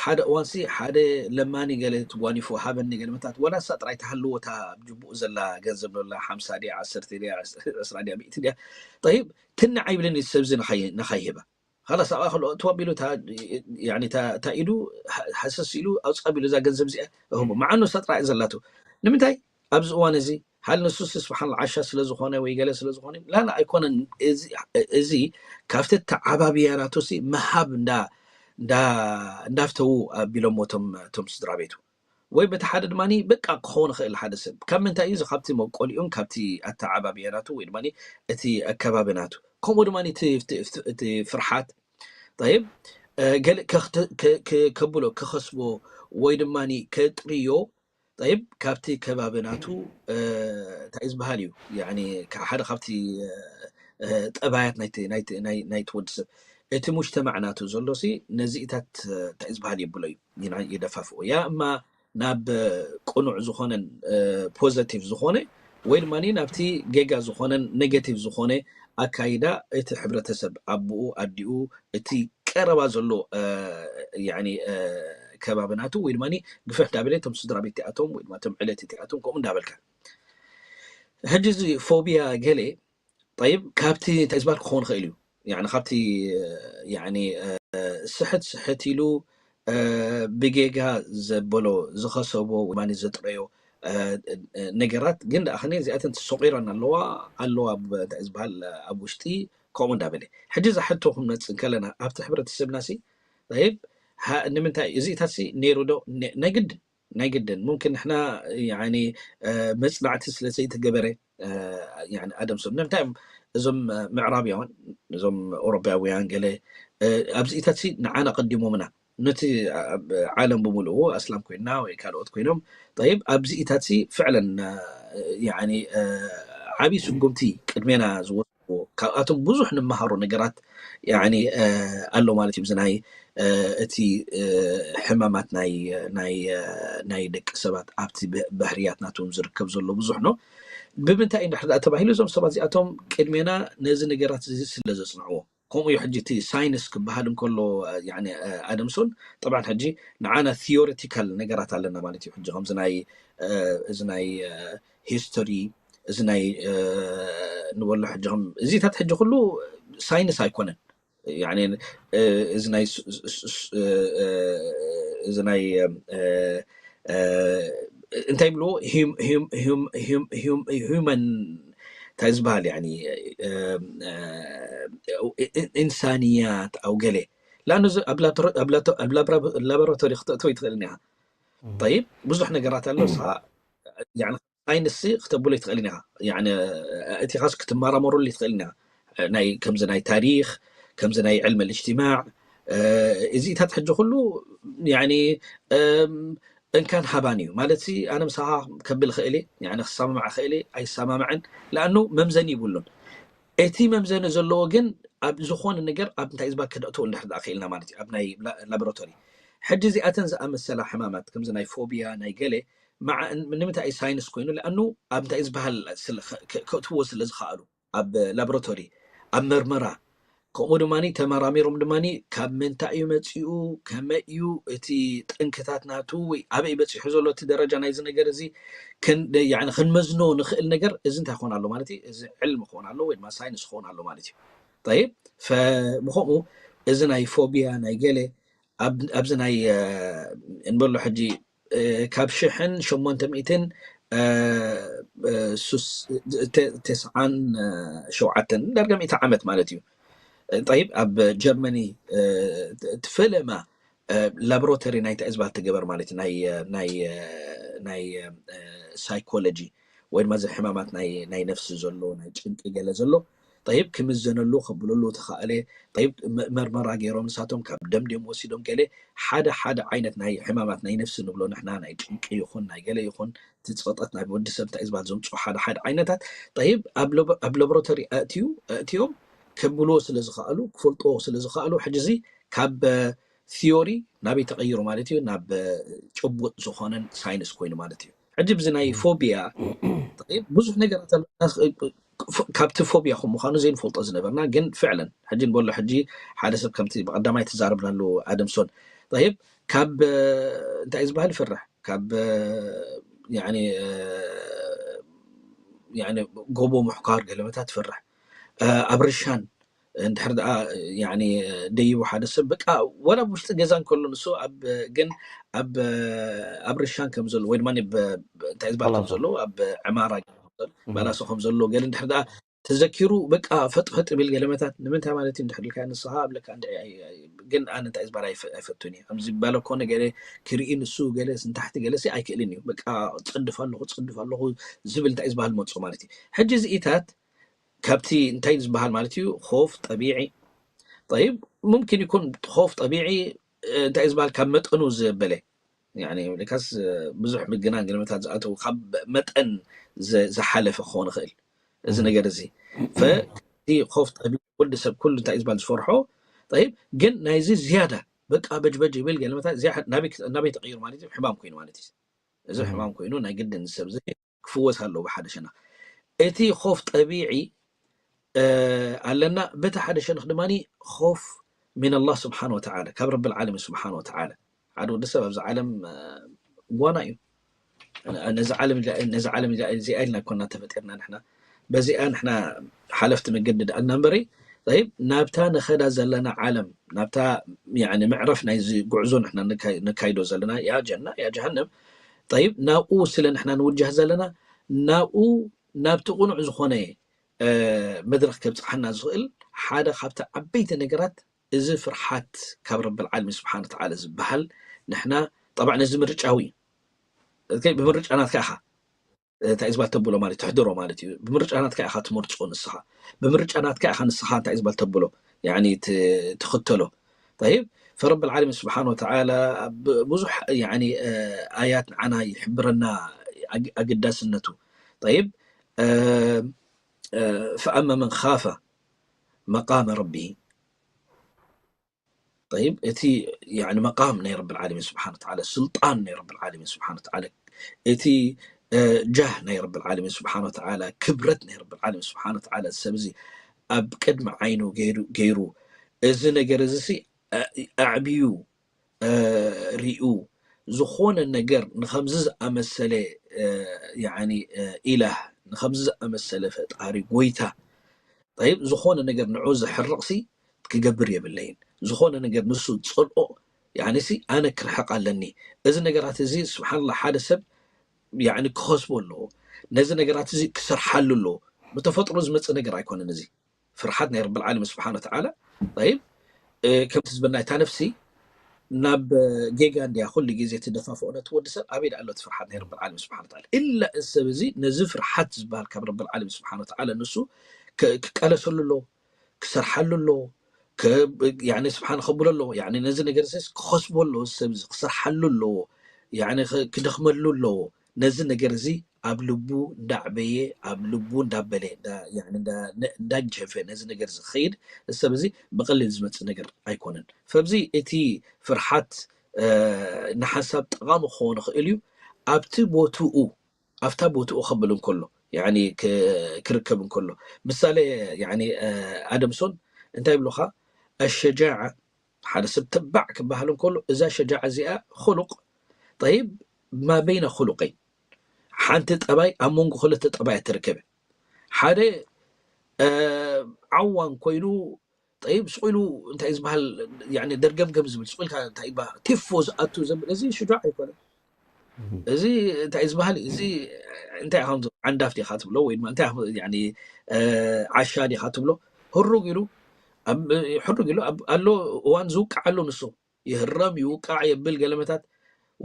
ሓደ እዋንሲ ሓደ ለማኒ ገለ ትጓኒፉ ሃበኒ ገለ መታት ወላ እሳ ጥራይ ተሃልዎ እታ ኣብ ጅቡኡ ዘላ ገንዘብ ሎላ ሓምሳ ድያ ዓሰርተ ድያ ዕስራ ድያ ሚእቲ ድያ ጠይብ ትንዕ ኣይብልን እዩ ሰብዚ ንኻይህባ ካላስ ኣብኣ ከሎ እትዋ ቢሉ እታ ኢዱ ሃሰስ ኢሉ ኣውፅኣ ቢሉ እዛ ገንዘብ እዚኣ እህቦ መዓኑ እሳ ጥራይ ዘላቱ ንምንታይ ኣብዚ እዋን እዚ ሃል ንሱ ስብሓን ዓሻ ስለ ዝኾነ ወይ ገለ ስለ ዝኾነ ላላ ኣይኮነን እዚ ካብቲ ተዓባብያ ናቱ ሲ መሃብ እንዳ እንዳፍተዉ ኣቢሎም ሞቶም ቶም ስድራ ቤቱ ወይ በቲ ሓደ ድማ በቃ ክኸውን ይኽእል ሓደ ሰብ ካብ ምንታይ እዩ ካብቲ መቆሊኡን ካብቲ ኣተዓባብያ ናቱ ወይ ድማ እቲ ኣከባቢ ናቱ ከምኡ ድማ እቲ ፍርሓት ይብ ከብሎ ክኸስቦ ወይ ድማ ከጥርዮ ይብ ካብቲ ከባቢ ናቱ እንታይ ዝበሃል እዩ ሓደ ካብቲ ጠባያት ናይቲ ወዲ ሰብ እቲ ሙጅተማዕ ናቱ ዘሎ ነዚኢታት እንታይ ዝበሃል የብሎ እዩ ይደፋፍኦ ያ እማ ናብ ቅኑዕ ዝኾነን ፖዘቲቭ ዝኾነ ወይ ድማ ናብቲ ጌጋ ዝኾነን ኔጋቲቭ ዝኾነ ኣካይዳ እቲ ሕብረተሰብ ኣቦኡ ኣዲኡ እቲ ቀረባ ዘሎ ከባቢ ናቱ ወይ ድማ ግፍሕ እንዳበለ ቶም ስድራ ቤት እቲኣቶም ወይ ድማ ቶም ዕለት እቲኣቶም ከምኡ እንዳበልካ ሕጂ እዚ ፎቢያ ገለ ጠይብ ካብቲ እንታይ ዝበሃል ክኸውን ይኽእል እዩ ካብቲ ስሕት ስሕት ኢሉ ብጌጋ ዘበሎ ዝኸሰቦ ወይ ዘጥረዮ ነገራት ግን ደኣ ከነ እዚኣተን ተሰቂረን ኣለዋ ኣለዋ እንታይ ዝበሃል ኣብ ውሽጢ ከምኡ እንዳበለ ሕጂ እዛ ሕቶ ክንመፅእ ከለና ኣብቲ ሕብረተሰብና ሲ ይብ ንምንታይ እዚኢታት ሲ ነይሩ ዶ ናይ ግድን ናይ ግድን ሙምክን ንሕና መፅናዕቲ ስለዘይተገበረ ኣደም ሰብ ንምንታይ እዮም እዞም ምዕራብያውን እዞም ኦሮፓያውያን ገለ ኣብዚኢታት ንዓና ቀዲሞምና ነቲ ዓለም ብምልኡ ኣስላም ኮይና ወይ ካልኦት ኮይኖም ይብ ኣብዚኢታት ፍዕለን ዓብዪ ስጉምቲ ቅድሜና ዝወስዎ ካብኣቶም ብዙሕ ንመሃሮ ነገራት ኣሎ ማለት እዩ ናይ እቲ ሕማማት ናይ ደቂ ሰባት ኣብቲ ባህርያት ናቶም ዝርከብ ዘሎ ብዙሕ ነው ብምንታይ እንድሕር ተባሂሉ እዞም ሰባት እዚኣቶም ቅድሜና ነዚ ነገራት ስለ ዘፅንዕዎ ከምኡ እዩ ሕጂ እቲ ሳይንስ ክበሃል እንከሎ ኣደምሶን ጠብዓን ሕጂ ንዓና ቲዮሬቲካል ነገራት ኣለና ማለት እዩ። ሕጂ ከምዚ ናይ እዚ ናይ ሂስቶሪ እዚ ናይ ንበሎ ሕጂ እዚታት ሕጂ ኩሉ ሳይንስ ኣይኮነን። እዚ ናይ እዚ ናይ እንታይ ብልዎ ሂውመን እንታይ ዝበሃል ኢንሳንያት ኣው ገለ ላኑ ኣብ ላቦራቶሪ ክተእትዎ ይትኽእል እኒኻ። ጠይብ ብዙሕ ነገራት ኣሎ። ሳይንስ ክተብሎ ይትኽእል ኢኻ። እቲ ኻስ ክትመራመሩሉ ይትኽእል ኢና። ናይ ከምዚ ናይ ታሪኽ ከምዚ ናይ ዕልም ልእጅትማዕ እዚታት ሕጂ ኩሉ እንካን ሃባን እዩ ማለት ኣነ ምሳኻ ከብል ክእል ክሰማማዕ ክእል ኣይሰማማዕን ለኣኑ መምዘኒ ይብሉን። እቲ መምዘኒ ዘለዎ ግን ኣብ ዝኾነ ነገር ኣብ እንታይ ዝባ ክነእትዎ እንድሕር ክኢልና ማለት እዩ ኣብ ናይ ላቦራቶሪ ሕጂ እዚኣተን ዝኣመሰላ ሕማማት ከምዚ ናይ ፎቢያ ናይ ገለ ንምንታይ እዩ ሳይንስ ኮይኑ ለኣኑ ኣብ እንታይ ዝበሃል ከእትዎ ስለ ዝኸኣሉ ኣብ ላቦራቶሪ ኣብ መርመራ ከምኡ ድማ ተመራሚሮም ድማ ካብ ምንታይ እዩ መፂኡ ከመይ እዩ እቲ ጠንክታት ናቱ ወይ ኣበይ በፂሑ ዘሎ እቲ ደረጃ ናይዚ ነገር እዚ ክንመዝኖ ንኽእል ነገር እዚ እንታይ ክኾን ኣሎ ማለት እዩ። እዚ ዕልሚ ክኾን ኣሎ ወይ ድማ ሳይንስ ክኾን ኣሎ ማለት እዩ። ጠይብ ብከምኡ እዚ ናይ ፎቢያ ናይ ገለ ኣብዚ ናይ እንበሎ ሕጂ ካብ ሽሕን ሸሞንተ ሚእትን ተስዓን ሸውዓተን ዳርጋ ሚእቲ ዓመት ማለት እዩ። ጠይብ ኣብ ጀርመኒ እቲ ፈለማ ላቦራቶሪ ናይ እንታይ ዝባሃል ትገበር ማለት እዩ ናይ ናይ ሳይኮሎጂ ወይ ድማ እዚ ሕማማት ናይ ነፍሲ ዘሎ ናይ ጭንቂ ገለ ዘሎ ጠይብ ክምዘነሉ ከብለሉ ተኸእለ ጠይብ መርመራ ገይሮም ንሳቶም ካብ ደም ድዮም ወሲዶም ገለ ሓደ ሓደ ዓይነት ናይ ሕማማት ናይ ነፍሲ ንብሎ ንሕና ናይ ጭንቂ ይኹን ናይ ገለ ይኹን እቲ ፀጠት ናይ ወዲ ሰብ እንታይ ዝበሃል ዘምፅኡ ሓደ ሓደ ዓይነታት ጠይብ ኣብ ላቦራቶሪ ኣእትዩ ኣእትዮም ከብልዎ ስለ ዝኸኣሉ ክፈልጥዎ ስለ ዝኸኣሉ ሕጂ እዚ ካብ ቲዮሪ ናበይ ተቐይሩ ማለት እዩ ናብ ጭቡጥ ዝኾነን ሳይንስ ኮይኑ ማለት እዩ። ሕጂ ብዚ ናይ ፎቢያ ብዙሕ ነገራት ካብቲ ፎቢያ ከም ምዃኑ ዘይንፈልጦ ዝነበርና ግን ፍዕለን ሕጂ ንበሎ ሕጂ ሓደ ሰብ ከምቲ ብቀዳማይ ተዛረብናሉ ኣደምሶን ይብ ካብ እንታይ ዝበሃል ይፈርሕ ካብ ጎቦ ምሕኳር ገለመታት ትፈርሕ ኣብ ርሻን እንድሕር ደኣ ደይቡ ሓደ ሰብ በቃ ወላ ውሽጢ ገዛ እንከሎ ንሱ ኣብ ግን ኣብ ኣብ ርሻን ከም ዘሎ ወይ ድማ እንታይ ዝበሃል ከም ዘሎ ኣብ ዕማራ በላሶ ከም ዘሎ ገለ እንድሕር ደኣ ተዘኪሩ በቃ ፈጥፈጥ ብል ገለመታት ንምንታይ ማለት እዩ እንድሕር ኢልካ ንስኻ ኣብለካ ግን ኣነ እንታይ ዝበሃል ኣይፈቱን እየ ከምዚ ዝበለ ኮነ ገለ ክርኢ ንሱ ገለ ንታሕቲ ገለ ኣይክእልን እዩ በቃ ፅድፍ ኣለኹ ፅድፍ ኣለኹ ዝብል እንታይ ዝበሃል መፁ ማለት እዩ። ሕጂ እዚኢታት ካብቲ እንታይ ዝበሃል ማለት እዩ ኾፍ ጠቢዒ ጠይብ ሙምኪን ይኩን ኾፍ ጠቢዒ እንታይ ዝበሃል ካብ መጠኑ ዝበለ ካስ ብዙሕ ምግናን ግልመታት ዝኣተው ካብ መጠን ዝሓለፈ ክኸውን ይኽእል እዚ ነገር እዚ እቲ ኾፍ ጠቢዒ ወዲ ሰብ ኩሉ እንታይ ዝበሃል ዝፈርሖ ጠይብ ግን ናይዚ ዝያዳ በቃ በጅበጅ ይብል ገለመታት ናበይ ተቀይሩ ማለት እዩ ሕማም ኮይኑ ማለት እዩ እዚ ሕማም ኮይኑ ናይ ግድን ሰብ ክፍወስ ኣለዎ ብሓደ ሸነኽ እቲ ኾፍ ጠቢዒ ኣለና በቲ ሓደ ሸነኽ ድማ ኾፍ ምን ኣላህ ስብሓን ወተዓላ ካብ ረቢ ልዓለሚን ስብሓን ወተዓላ ሓደ ወዲ ሰብ ኣብዚ ዓለም ጓና እዩ ነዚ ዓለም እዚኣ ኢልና ኮና ተፈጢርና ንሕና በዚኣ ንሕና ሓለፍቲ መገዲ ደኣልና እምበሪ ይብ ናብታ ንኸዳ ዘለና ዓለም ናብታ ምዕረፍ ናይዚ ጉዕዞ ንሕና ነካይዶ ዘለና ያ ጀና ያ ጀሃነም ጠይብ ናብኡ ስለ ንሕና ንውጃህ ዘለና ናብኡ ናብቲ ቁኑዕ ዝኾነ መድረክ ከብፅሓና ዝኽእል ሓደ ካብቲ ዓበይቲ ነገራት እዚ ፍርሓት ካብ ረቢ ልዓለሚን ስብሓን ወተዓላ ዝበሃል ንሕና ጠብዓ ነዚ ምርጫዊ እዩ ብምርጫ ናትካ ኢኻ እንታይ ዝበሃል ተብሎ ማለት ትሕድሮ ማለት እዩ ብምርጫ ናትካ ኢኻ ትመርፆ ንስኻ ብምርጫ ናትካ ኢኻ ንስኻ እንታይ ዝበሃል ተብሎ ትኽተሎ ይብ ፈረቢ ልዓለሚን ስብሓን ወተዓላ ብዙሕ ኣያት ንዓና ይሕብረና ኣግዳስነቱ ይብ ፈኣማ መን ካፈ መቃመ ረቢ ይብ እቲ መቃም ናይ ረቢ ልዓለሚን ስብሓን ወተዓላ ስልጣን ናይ ረቢ ልዓለሚን ስብሓን ወተዓላ እቲ ጃህ ናይ ረቢ ልዓለሚን ስብሓን ወተዓላ ክብረት ናይ ረቢ ልዓለሚን ስብሓን ወተዓላ ሰብዚ ኣብ ቅድሚ ዓይኑ ገይሩ እዚ ነገር እዚ ሲ ኣዕብዩ ሪኡ ዝኾነ ነገር ንኸምዚ ዝኣመሰለ ኢላህ ንኸምዚ ዝኣመሰለ ፈጣሪ ጎይታ ጠይብ ዝኾነ ነገር ንዑ ዘሕርቕ ሲ ክገብር የብለይን። ዝኾነ ነገር ንሱ ዝጸልኦ ያኒ ሲ ኣነ ክርሕቕ ኣለኒ። እዚ ነገራት እዚ ስብሓንላ ሓደ ሰብ ያኒ ክኸስቦ ኣለዎ። ነዚ ነገራት እዚ ክሰርሓሉ ኣለዎ። ብተፈጥሮ ዝመጽእ ነገር ኣይኮነን እዚ። ፍርሓት ናይ ረብል ዓለሚን ስብሓን ወተዓላ ጠይብ ከምቲ ዝበልና እታ ነፍሲ ናብ ጌጋ እንድያ ኩሉ ግዜ ትደፋፍኦ ነቲ ወዲ ሰብ ኣበይ ደኣ ኣሎ እቲ ፍርሓት ናይ ረብል ዓለሚን ስብሓን ወተዓላ ኢላ እዚ ሰብ እዚ ነዚ ፍርሓት ዝበሃል ካብ ረብል ዓለሚን ስብሓን ወተዓላ ንሱ ክቃለሰሉ ኣለዎ ክሰርሓሉ ኣለዎ ስብሓን ከብሎ ኣለዎ ነዚ ነገር ክኸስቦ ኣለዎ ሰብ ክሰርሓሉ ኣለዎ ክደኽመሉ ኣለዎ ነዚ ነገር እዚ ኣብ ልቡ እንዳዕበየ ኣብ ልቡ እንዳበለ እንዳግጀፈ ነዚ ነገር እዚ ክኸይድ እዚ ሰብ እዚ ብቐሊል ዝመፅእ ነገር ኣይኮነን። ፈብዚ እቲ ፍርሓት ንሓንሳብ ጠቓሚ ክኸውን ይኽእል እዩ። ኣብቲ ቦትኡ ኣብታ ቦትኡ ከብል እንከሎ ክርከብ እንከሎ ምሳሌ ኣደምሶን እንታይ ይብሉኻ ኣሸጃዓ ሓደ ሰብ ተባዕ ክበሃል እንከሎ እዛ ሸጃዓ እዚኣ ክሉቕ ጠይብ ማ በይነ ክሉቀይ ሓንቲ ጠባይ ኣብ መንጎ ክልተ ጠባያት ትርከብ ሓደ ዓዋን ኮይኑ ጠይብ ስቑ ኢሉ እንታይ ዝበሃል ደርገምገም ዝብል ስቑ ኢልካ እንታይ ይበሃል ቲፎ ዝኣቱ ዘብል እዚ ሽጃዕ ኣይኮነን እዚ እንታይ ዝበሃል እዚ እንታይ ኢኻ ዓንዳፍ ዲኻ ትብሎ ወይ ድማ እንታይ ዓሻ ዲኻ ትብሎ ህሩግ ኢሉ ሕሩግ ኢሉ ኣሎ እዋን ዝውቃዓሉ ንሱ ይህረም ይውቃዕ የብል ገለመታት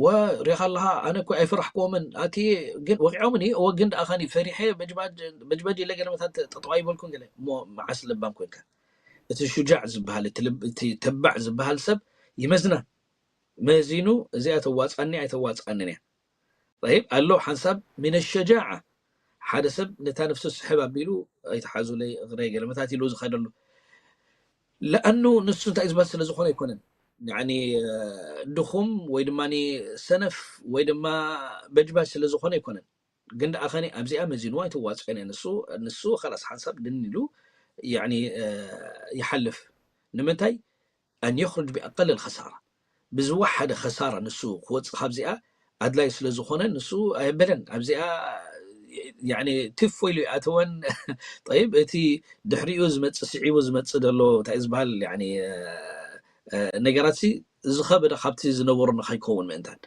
ወ ሪኻ ኣለኻ ኣነ እኮ ኣይፈራሕክዎምን ኣትየ ግን ወቂዖምኒ እወ ግን ደኣ ኸኒ ፈሪሐ በጅባጅ በጅበጅ ኢለ ገለመታት ጠጠው ኣይበልኩን ገለ እሞ መዓስ ለባም ኮንካ እቲ ሹጃዕ ዝበሃል እቲ ተባዕ ዝበሃል ሰብ ይመዝና መዚኑ እዚኣ ተዋፃኒ ኣይተዋፃንን እያ ጠይብ ኣሎ ሓንሳብ ሚነ ሸጃዓ ሓደ ሰብ ነታ ነፍሱ ስሕብ ኣቢሉ ኣይትሓዙለይ እግረይ ገለመታት ኢሉ ዝኸደሉ ለኣኑ ንሱ እንታይ ዝበሃል ስለ ዝኾነ ኣይኮነን ያኒ ድኹም ወይ ድማ ሰነፍ ወይ ድማ በጅባጅ ስለ ዝኾነ ኣይኮነን ግን ደኣ ኸኒ ኣብዚኣ መዚንዋ ኣይትዋፅኦን እያ ንሱ ንሱ ኸላስ ሓንሳብ ድን ኢሉ ያኒ ይሓልፍ ንምንታይ ኣን የኽርጅ ብኣቀል ልኸሳራ ብዝወሓደ ኸሳራ ንሱ ክወፅእ ካብዚኣ ኣድላይ ስለ ዝኾነ ንሱ ኣየበለን ኣብዚኣ ቲፎ ኢሉ ይኣተወን ጠይብ እቲ ድሕሪኡ ዝመፅእ ስዒቡ ዝመፅእ ዘሎ እንታይ ዝበሃል ነገራት ዝኸበደ ካብቲ ዝነበሩ ንኸይከውን ምእንታን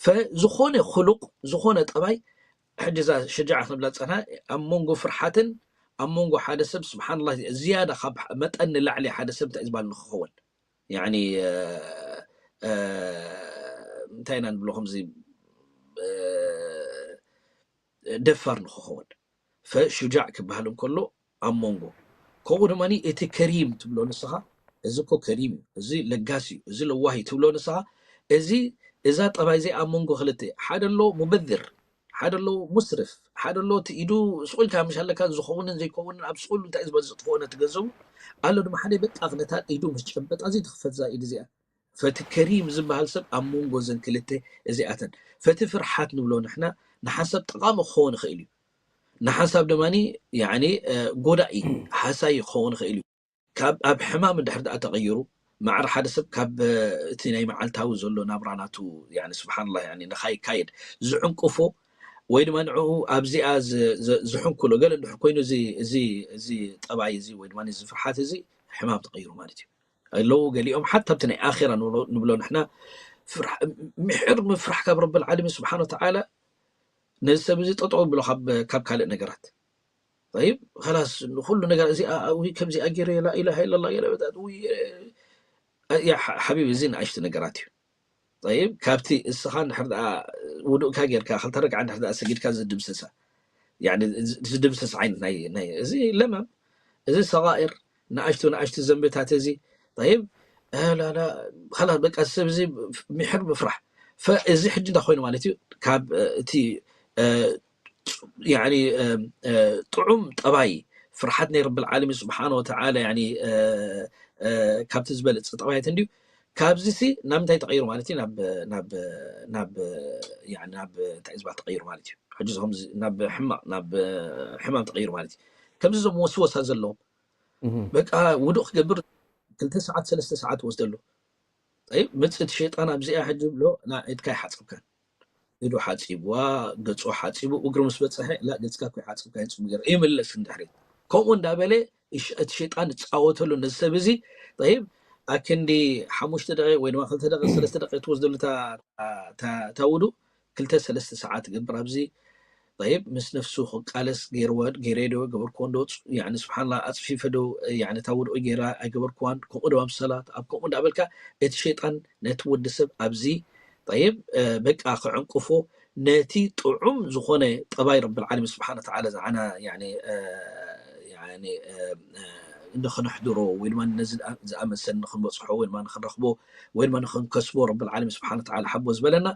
ፈዝኾነ ክሉቕ ዝኾነ ጠባይ ሕጂ እዛ ሸጃዓ ክንብላ ዝፀና ኣብ መንጎ ፍርሓትን ኣብ መንጎ ሓደ ሰብ ስብሓንላ ዝያዳ ካብ መጠን ንላዕሊ ሓደ ሰብ እንታይ ዝበሃል ንክኸውን ያኒ እንታይ ኢና ንብሎ ከምዚ ደፋር ንክኸውን ፈሹጃዕ ክበሃል እንከሎ ኣብ መንጎ ከምኡ ድማ እቲ ከሪም ትብሎ ንስኻ እዚ እኮ ከሪም እዩ እዚ ለጋስ እዩ እዚ ለዋህ እዩ ትብሎ ንስኻ እዚ እዛ ጠባይ እዚ ኣብ መንጎ ክልተ ሓደ ኣሎ ሙበድር ሓደ ኣሎ ሙስርፍ ሓደ ኣሎ እቲ ኢዱ ስቑልካ ምሽ ኣለካ ዝኸውንን ዘይከውንን ኣብ ስቑሉ እንታይ ዝበል ዝጥፍኦ ነቲ ገንዘቡ ኣሎ ድማ ሓደ በቃ ነታ ኢዱ ምስ ጨበጣ ዘይትኽፈት እዛ ኢድ እዚኣ ፈቲ ከሪም ዝበሃል ሰብ ኣብ መንጎ ዘን ክልተ እዚኣተን ፈቲ ፍርሓት ንብሎ ንሕና ንሓንሳብ ጠቓሚ ክኸውን ይኽእል እዩ ንሓንሳብ ድማ ያኒ ጎዳኢ ሓሳይ ክኸውን ይኽእል እዩ ካብ ኣብ ሕማም እንድሕር ደኣ ተቐይሩ ማዕረ ሓደ ሰብ ካብ እቲ ናይ መዓልታዊ ዘሎ ናብራ ናቱ ስብሓንላ ንኻይካየድ ዝዕንቅፎ ወይ ድማ ንዕኡ ኣብዚኣ ዝሕንኩሎ ገለ እንድሕር ኮይኑ እዚ ጠባይ እዚ ወይ ድማ እዚ ፍርሓት እዚ ሕማም ተቐይሩ ማለት እዩ ኣለዉ ገሊኦም ሓታ ኣብቲ ናይ ኣራ ንብሎ ንሕና ምሕር ምፍራሕ ካብ ረብል ዓለሚን ስብሓን ወተዓላ ነዚ ሰብ እዚ ጠጠው ብሎ ካብ ካልእ ነገራት ይብ ላስ ንኩሉ ነገር እዚ ከምዚ ኣገይረ ላኢላሃ ኢለላ ገለበታት ሓቢብ እዚ ንኣሽቲ ነገራት እዩ ይብ ካብቲ እስኻ ንድሕር ውዱእካ ጌርካ ክልተ ረግዓ ንድሕር ሰጊድካ ዝድምሰሳ ዝድምሰስ ዓይነት ናይ እዚ ለማም እዚ ሰጋኢር ንኣሽቱ ንኣሽቱ ዘንብታት እዚ ይብ ላ በቃ ሰብ እዚ ምሕር ምፍራሕ እዚ ሕጂ እንታይ ኮይኑ ማለት እዩ ካብ እቲ ጥዑም ጠባይ ፍርሓት ናይ ረብል ዓለሚን ስብሓን ወተዓላ ካብቲ ዝበለፀ ጠባያት እንድዩ ካብዚ ሲ ናብ ምንታይ ተቐይሩ ማለት እዩ ናብ ናብ ናብ ናብ እንታይ ዝበሃል ተቐይሩ ማለት እዩ ሕጂ ዞም ናብ ሕማቕ ናብ ሕማም ተቐይሩ ማለት እዩ ከምዚ ዞም ወስወሳ ዘለዎም በቃ ውዱእ ክገብር ክልተ ሰዓት ሰለስተ ሰዓት ወስደሉ። ጠይብ፣ መጽእ እቲ ሸይጣን ኣብዚኣ ሕጂ ብሎ፣ ላ፣ ኢድካ ይሓጽብካን። ኢዱ ሓጺብዋ፣ ገጹ ሓጺቡ፣ እግሩ ምስ በጽሐ፣ ላ፣ ገጽካ እኮ ይሓጽብካ፣ ይጽቡ ገይሩ ይምለስ ንድሕሪት። ከምኡ እንዳበለ፣ እሽ-፣ እቲ ሸይጣን ዝጻወተሉ ነዚ ሰብ እዚ። ጠይብ፣ ኣክንዲ ሓሙሽተ ደቂቕ ወይ ድማ ክልተ ደቂቕ፣ ሰለስተ ደቂቕ ትወስደሉ እታ፣ እታ፣ እታ ውዱእ፣ ክልተ ሰለስተ ሰዓት ትገብር ኣብዚ። ጠይብ፣ ምስ ነፍሱ ክቃለስ ገይርዎ፣ ገይረዮ ዶ፣ ገበርክዎ ዶ፣ ፅ-፣ ያኒ፣ ስብሓንላ፣ ኣፅፊፈ ዶ፣ ያኒ፣ እታ ውዱእ ገይራ ኣይገበርክዋን፣ ከምኡ ዶ ኣብ ሰላት፣ ኣብ ከምኡ እንዳበልካ፣ እቲ ሸይጣን ነቲ ወዲ ሰብ ኣብዚ፣ ጠይብ፣ እ፣ በቃ ክዕንቅፎ፣ ነቲ ጥዑም ዝኾነ ጠባይ ረብል ዓለሚን ስብሓነ ወተዓላ ዝዓና፣ ያኒ፣ እ፣ ያኒ፣ እ፣ እ፣ ንኽንሕድሮ ወይ ድማ ነዚ ዝኣ-፣ ዝኣመሰል ንኽንበጽሖ ወይ ድማ ንኽንረኽቦ ወይ ድማ ንኽንከስቦ ረብል ዓለሚን ስብሓነ ወተዓላ ሓቦ ዝበለና፣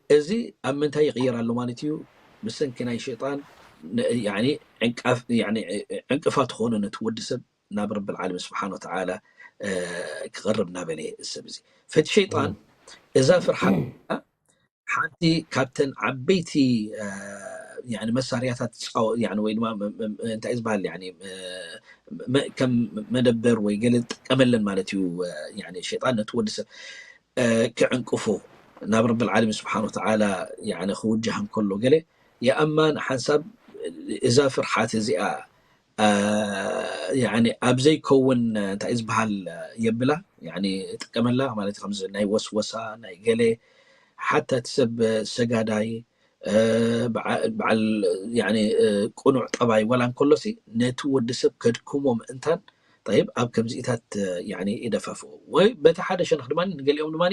እዚ ኣብ ምንታይ ይቕየር ኣሎ ማለት እዩ? ብሰንኪ ናይ ሸይጣን ን-፣ ያኒ ዕንቃፍ-፣ ያኒ ዕንቅፋት ኾነ ነቲ ወዲ ሰብ ናብ ረብል ዓለሚን ስብሓነ ወተዓላ፣ እ፣ ክቐርብ እናበለ እዚ ሰብ እዚ። ፈቲ ሸይጣን እም። እዛ ፍርሓት ሓንቲ ካብተን ዓበይቲ፣ እ፣ ያኒ መሳርያታት ጻው-፣ ያኒ ወይ ድማ መ-፣ መ-፣ መ-፣ እንታይ እዩ ዝበሃል? ያኒ፣ እ፣ መ-፣ ከም መደበር ወይ ገለ ዝጥቀመለን ማለት እዩ። እ፣ ያኒ ሸይጣን ነቲ ወዲ ሰብ፣ እ፣ ክዕንቅፎ ናብ ረብል ዓለሚን ስብሓነ ወተዓላ፣ ያኒ ክውጃህ እንከሎ ገለ የኣማን ሓንሳብ እዛ ፍርሓት እዚኣ፣ እ፣ ያኒ ኣብ ዘይከውን፣ እንታይ እዩ ዝበሃል፣ የብላ፣ ያኒ ይጥቀመላ ማለት እዩ። ከምዚ ናይ ወስወሳ፣ ናይ ገለ፣ ሓታ እቲ ሰብ ሰጋዳይ፣ እ፣ በዓ-፣ በዓል፣ ያኒ፣ እ፣ ቅኑዕ ጠባይ ዋላ እንከሎሲ፣ ነቲ ወዲ ሰብ ከድክሞ ምእንታን፣ ጠይብ፣ ኣብ ከምዚኢታት፣ እ፣ ያኒ ይደፋፍኦ። ወይ በቲ ሓደ ሸነኽ ድማ፣ ንገሊኦም ድማ፣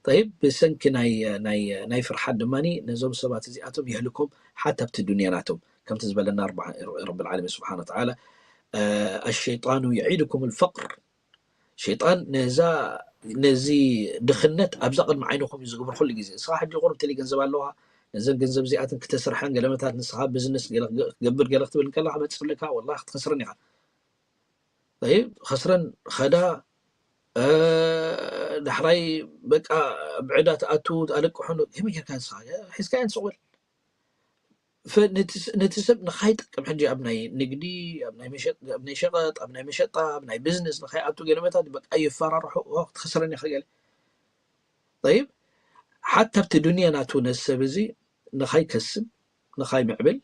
ጠይብ፣ ብሰንኪ ናይ፣ ናይ፣ ናይ ፍርሓት ድማ፣ ነዞም ሰባት እዚኣቶም የህልኮም፣ ሓታ ኣብቲ ዱንያ ናቶም። ከምቲ ዝበለና ረብ-፣ ረብል ዓለሚን ስብሓነ ወተዓላ፣ እ፣ "ኣሸይጣኑ የዒድኩም ልፈቅር"፣ ሸይጣን ነዛ፣ ነዚ ድኽነት ኣብዛ ቅድሚ ዓይንኹም እዩ ዝገብር ኩሉ ግዜ። ንስኻ ሕጂ ቁሩብ ተለይ ገንዘብ ኣለዋ፣ ነዘን ገንዘብ እዚኣተን ክተስርሐን ገለመታት ንስኻ ቢዝነስ ገለ ክገ-፣ ክገብር ገለ ክትብል እንከለኻ መጽለካ፣ ወላሂ ክትኸስረን ኢኻ። ጠይብ፣ ከስረን ኸዳ፣ እ፣ ዳሕራይ በቃ ብዕዳ ትኣቱ፣ ትኣለቅሖ፣ ከመይ ጌርካ ንስኻ? ሒዝካየን ስቕ በል። ፈ-፣ ነቲ ስ-፣ ነቲ ሰብ ንኻይጠቅም ሕጂ ኣብ ናይ ንግዲ፣ ኣብ ናይ መሸጥ-፣ ኣብ ናይ ሸቐጥ፣ ኣብ ናይ መሸጣ፣ ኣብ ናይ ቢዝነስ ንኻይኣቱ ገለመታት በቃ የፈራርሑ፣ ኦ፣ ክትኸስረን ኢኻ ገለ። ጠይብ፣ ሓታ ኣብቲ ዱንያ ናቱ ነዚ ሰብ እዚ ንኻይከስብ፣ ንኻይምዕብል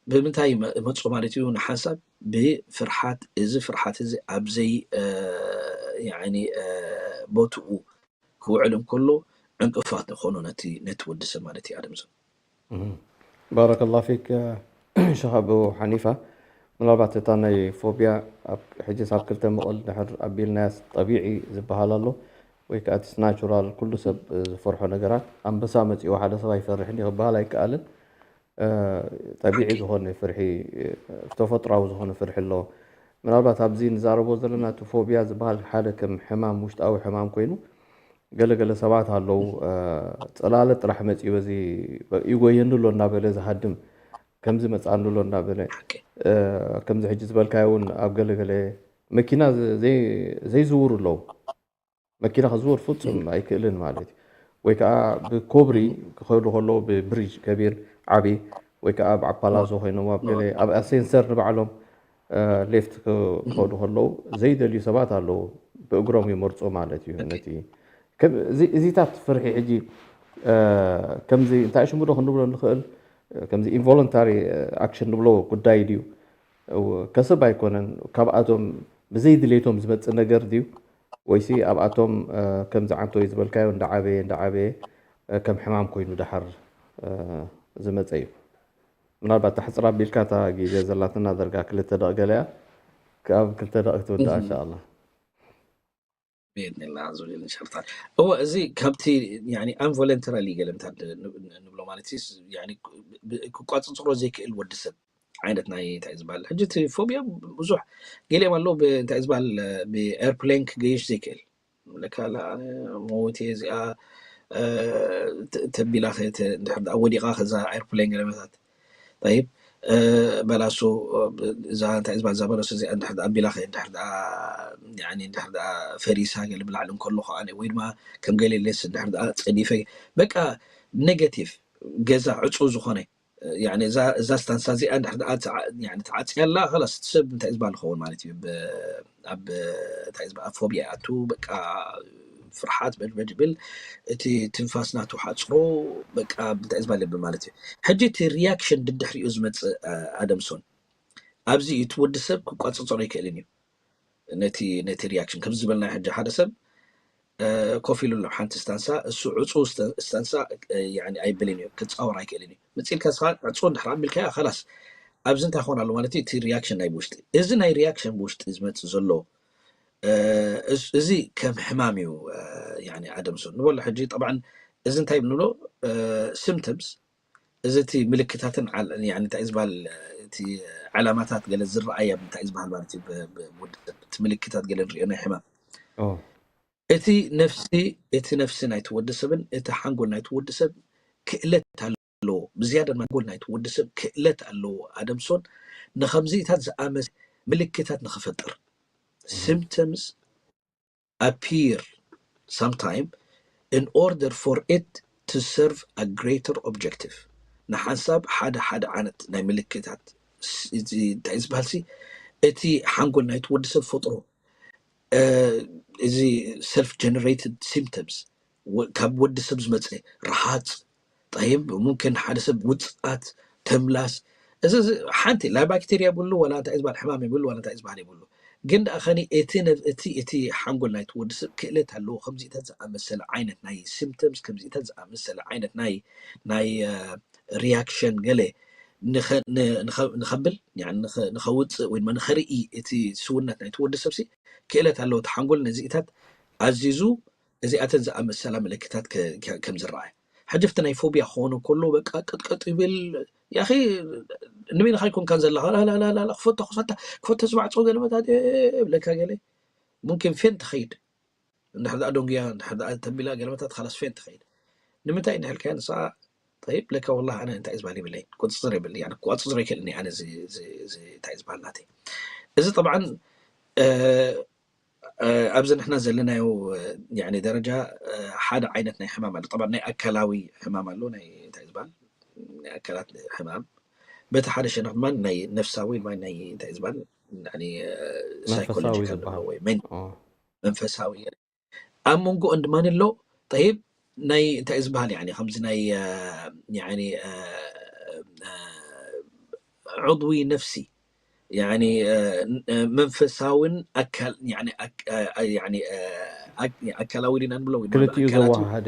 ብምንታይ ይመ-፣ ይመጾ ማለት እዩ? ንሓንሳብ ብፍርሓት፣ እዚ ፍርሓት እዚ ኣብ ዘይ፣ እ፣ ያኒ፣ እ፣ ቦትኡ ክውዕል እንከሎ ዕንቅፋት ንኾኖ ነቲ፣ ነቲ ወዲ ሰብ ማለት እዩ፣ ኣደም ዘ-። እህ። ባረከላሁ ፊክ፣ ሸኽ ኣቡ ሓኒፋ። ምናልባት እታ ናይ ፎብያ ኣብ፣ ሕጂ ሳብ ክልተ መቐል ድሕር ኣቢልናያስ ጠቢዒ ዝበሃል ኣሎ፣ ወይ ከኣ እቲ ናቹራል ኩሉ ሰብ ዝፈርሖ ነገራት። ኣንበሳ መጺኡ ሓደ ሰብ ኣይፈርሕን እዩ ክበሃል ኣይከኣልን። እ፣ ጠቢዒ ኦኬ። ዝኾነ ፍርሒ፣ እ፣ ተፈጥሯዊ ዝኾነ ፍርሒ ኣሎ። ምናልባት ኣብዚ ንዛረቦ ዘለና እቲ ፎብያ ዝበሃል ሓደ ከም ሕማም፣ ውሽጣዊ ሕማም ኮይኑ፣ ገለ ገለ ሰባት ኣለዉ፣ እ፣ ጽላለ ጥራሕ መጺኡ በዚ ይጎየኒ ኣሎ እናበለ ዝሃድም፣ ከምዚ መጻኒ ኣሎ እናበለ፣ ሓቂ። እ፣ ከምዚ ሕጂ ዝበልካዮ እውን ኣብ ገለ ገለ መኪና ዘ-፣ ዘይ-፣ ዘይዝውሩ ኣለዉ። መኪና ክዝውር ፍጹም ኣይክእልን ማለት እዩ። ወይ ከኣ ብኮብሪ ክኸዱ ከለዉ ብብሪጅ ከቢር ዓቢ፣ ወይ ከኣ ኣብ ዓፓላዞ ኮይኖም ኣብ ገለ ኣብ ኣሴንሰር ንባዕሎም፣ እ፣ ሌፍት ክ-፣ ክኸዱ ከለዉ ዘይደልዩ ሰባት ኣለዉ። ብእግሮም ይመርጹ ማለት እዩ። ኦኬ። ነቲ ከም-፣ እዚ-፣ እዚታት ፍርሒ ሕጂ፣ እ፣ ከምዚ እንታይ ሽሙ ዶ ክንብሎ ንኽእል? ከምዚ ኢንቮለንታሪ ኣክሽን ንብሎ ጉዳይ ድዩ? እው፣ ከስብ ኣይኮነን። ካብኣቶም ብዘይ ድሌቶም ዝመጽእ ነገር ድዩ? ወይሲ ኣብኣቶም፣ እ፣ ከምዚ ዓንቶይ ዝበልካዮ እንዳዓበየ፣ እንዳዓበየ፣ እ፣ ከም ሕማም ኮይኑ ደሓር፣ እ፣ ዝመጸ እዩ? ምናልባት ኣሕጽር ኣቢልካ እታ ግዜ ዘላትና ደርጋ ክልተ ደቂ ገለ እያ። ካብ ክልተ ደቂ ክትውዳእ እህ። እንሻኣላ። ብኢድኒላህ ኣዘ ወጀል ንሸርታል። እወ፣ እዚ ካብቲ፣ ያኒ፣ ኣንቮለንተራሊ ገለ ምታት ን-፣ ን-፣ ንብሎ ማለት እዩ። ያኒ፣ ብ-፣ ብ-፣ ክቋጽጽሮ ዘይክእል ወዲ ሰብ ዓይነት ናይ፣ እንታይ ዝበሃል፣ ሕጂ እቲ ፎብያ ብዙሕ፣ ገሊኦም ኣለዉ ብ-፣ እንታይ ዝበሃል፣ ብኤርፕሌን ክገይሽ ዘይክእል። ለካ፣ ላ፣ ኣነ መወቲ እዚኣ፣ እ፣ ተ-፣ ተቢላ ከ-፣ ተ-፣ እንድሕር ደኣ ወዲቓ ከዛ ኤርፕሌን ገለ ምታት። ጠይብ፣ እ፣ በላሶ፣ እዛ እንታይ እዛ፣ እዛ በላሶ እዚኣ እንድሕር ደኣ ኣቢላ ከ-፣ እንድሕር ደኣ፣ ያኒ፣ እንድሕር ደኣ ፈሪሳ ገለ ብላዕሊ እንከሎ ከኣ፣ ወይ ድማ ከም ገለ ኢለስ እንድሕር ደኣ ጸዲፈ፣ በቃ ኔጋቲቭ፣ ገዛ ዕጹው ዝኾነ፣ ያኒ እዛ እዛ ስታንሳ እዚኣ እንድሕር ደኣ ተዓ- ያኒ ተዓጽያ ኣላ፣ ኸላስ እቲ ሰብ እንታይ እዩ ዝበሃል ክኸውን ማለት እዩ። ብ- ኣብ እንታይ እዩ ዝበሃል፣ ኣብ ፎብያ ይኣቱ፣ በቃ ፍርሓት በድበድ ይብል፣ እቲ ትንፋስ ናቱ ሓጽሮ፣ በቃ እንታይ እዩ ዝበሃል የብል ማለት እዩ። ሕጂ እቲ ሪያክሽን ድድሕሪኡ ዝመጽእ ኣ- ኣደምሶን ኣብዚ እዩ፣ እቲ ወዲ ሰብ ክቋጽጸሮ ኣይክእልን እዩ። ነቲ ነቲ ሪያክሽን ከምዚ ዝበልና ሕጂ ሓደ ሰብ ኮፍ ኢሉ ኣሎ ሓንቲ ስታንሳ፣ እሱ ዕፁ ስታንሳ ኣይብልን እዩ፣ ክፃወር ኣይክእልን እዩ። መፂልካ ስኻ ዕፁ እንድሕር ኣቢልካዮ ኸላስ ኣብዚ እንታይ ኾን ኣሎ ማለት እዩ። እቲ ሪያክሽን ናይ ብውሽጢ፣ እዚ ናይ ሪያክሽን ብውሽጢ ዝመፅእ ዘሎ እዚ ከም ሕማም እዩ። ኣደምሶ ንበሎ ሕጂ ጠብዓን እዚ እንታይ ንብሎ፣ ሲምፕተምስ፣ እዚ እቲ ምልክታትን እንታይ ዝበሃል፣ እቲ ዕላማታት ገለ ዝረኣየ እንታይ ዝበሃል ማለት እዩ። ብወዲ ሰብ እቲ ምልክታት ገለ ንሪኦ ናይ ሕማም፣ እቲ ነፍሲ እቲ ነፍሲ ናይቲ ወዲ ሰብን እቲ ሓንጎል ናይቲ ወዲ ሰብ ክእለት ኣለዎ። ብዝያዳ ድማ ሓንጎል ናይቲ ወዲ ሰብ ክእለት ኣለዎ ኣደምሶን ንከምዚኢታት ዝኣመስ ምልክታት ንክፈጥር፣ symptoms appear sometime in order for it to serve a greater objective። ንሓንሳብ ሓደ ሓደ ዓይነት ናይ ምልክታት እንታይ ዝበሃል ሲ እቲ ሓንጎል ናይቲ ወዲ ሰብ ፈጥሮ እዚ self generated symptoms ካብ ወዲ ሰብ ዝመፀ ረሃፅ፣ ጠይብ ሙምክን ሓደ ሰብ ውፅኣት፣ ተምላስ፣ እዚ ሓንቲ ናይ ባክቴርያ ይብሉ ዋላ እንታይ ዝበሃል ሕማም ይብሉ ዋላ እንታይ ዝበሃል ይብሉ። ግን ደኣ ኸኒ እቲ እቲ እቲ ሓንጎል ናይቲ ወዲ ሰብ ክእለት ኣለዎ ከምዚታት ዝኣመሰለ ዓይነት ናይ symptoms ከምዚታት ዝኣመሰለ ዓይነት ናይ ናይ reaction ገለ ንኸብል ንኸውፅእ ወይ ድማ ንኸርኢ እቲ ስውነት ናይቲ ወዲ ሰብ ክእለት ኣለዎ። እቲ ሓንጎል ነዚኢታት ኣዚዙ እዚኣተን ዝኣመሰላ ምልክታት ከም ዝረኣያ። ሕጂ ኣብቲ ናይ ፎብያ ክኾን ከሎ በቃ ቅጥቀጥ ይብል። ያኺ ንበይንኻ ኣይኮንካን ዘለኻ፣ ላላላላ ክፈቶ ክፈታ ክፈቶ ዝማዕፆ ገለመታት ብለካ ገለ ሙምኪን ፌን ትኸይድ። እንድሕር ደኣ ደንጉያ እንድሕር ደኣ ተቢላ ገለመታት ካላስ ፌን ትኸይድ። ንምንታይ እንድሕልካያ ንስኻ ጠይብ ለካ ወላሂ ኣነ እንታይ ዝበሃል ይብለይ ቁፅፅር የብለይ፣ ክቋፅፅር ኣይክእልን ኣነ እንታይ ዝበሃል ናተይ። እዚ ጠብዓን ኣብዚ ንሕና ዘለናዮ ደረጃ ሓደ ዓይነት ናይ ሕማም ኣሎ። ጠብዓ ናይ ኣካላዊ ሕማም ኣሎ፣ ናይ እንታይ ዝበሃል ናይ ኣካላት ሕማም፣ በቲ ሓደ ሸነኽ ድማ ናይ ነፍሳዊ ድማ ናይ እንታይ ዝበሃል ሳይኮሎጂካል ወይ መንፈሳዊ። ኣብ መንጎኦን ድማ ኣሎ ጠይብ ናይ እንታይ ዝበሃል ከምዚ ናይ ዑድዊ ነፍሲ መንፈሳውን ኣካላዊ ዲና ንብሎ ክልቲኡ ዘወሃሃደ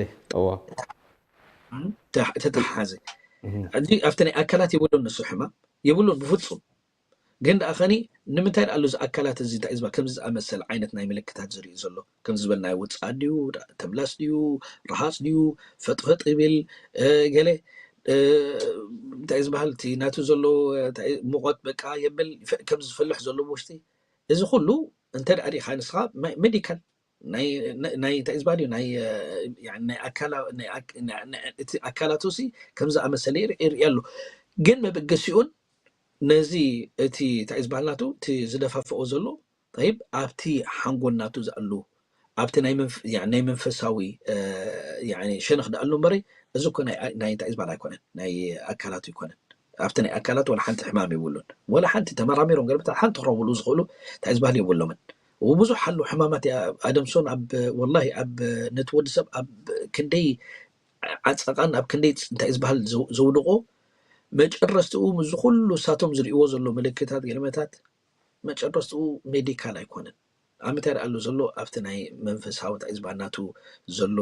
ተተሓሓዘ። ሕጂ ኣብቲ ናይ ኣካላት የብሉን ንሱ ሕማም የብሉን ብፍፁም። ግን ደኣ ኸኒ ንምንታይ ደኣ ኣሎ እዚ ኣካላት እዚ እንታይ ዝበሃል ከምዚ ዝኣመሰለ ዓይነት ናይ ምልክታት ዝርኢ ዘሎ? ከምዚ ዝበልናዮ ውፅኣት ድዩ? ተምላስ ድዩ? ረሃፅ ድዩ? ፈጥፈጥ ይብል ገለ እንታይ ዝበሃል እቲ ናቱ ዘሎ ሙቐት በቃ የብል ከም ዝፈልሕ ዘሎ ብውሽጢ። እዚ ኩሉ እንተ ደኣ ሪኢኻ ንስኻ ሜዲካል ናይ እንታይ ዝበሃል እዩ ናይ እቲ ኣካላቱ ሲ ከም ዝኣመሰለ ይርኢ ኣሎ። ግን መበገሲኡን ነዚ እቲ እንታይ ዝበሃል ናቱ እቲ ዝደፋፍኦ ዘሎ ጠይብ ኣብቲ ሓንጎል ናቱ ዝኣሉ ኣብቲ ናይ መንፈሳዊ ሸነኽ ዝኣሉ እምበረይ እዚ እኮ ናይ እንታይ ዝበሃል ኣይኮነን፣ ናይ ኣካላቱ ኣይኮነን። ኣብቲ ናይ ኣካላት ዋላ ሓንቲ ሕማም የብሉን። ዋላ ሓንቲ ተመራሚሮም ገለመታት ሓንቲ ክረኽብሉ ዝኽእሉ እንታይ ዝበሃል የብሎምን። ብዙሕ ኣሎ ሕማማት ኣደምሶን ኣብ ወላሂ ኣብ ነቲ ወዲ ሰብ ኣብ ክንደይ ዓፀቓን ኣብ ክንደይ እንታይ ዝበሃል ዘውድቆ መጨረስትኡ ምስዚ ኩሉ እሳቶም ዝርእይዎ ዘሎ ምልክታት ገለመታት መጨረስትኡ ሜዲካል ኣይኮነን። ኣብ ምንታይ ደኣ ኣሎ ዘሎ ኣብቲ ናይ መንፈሳዊ እንታይ ዝበሃል ናቱ ዘሎ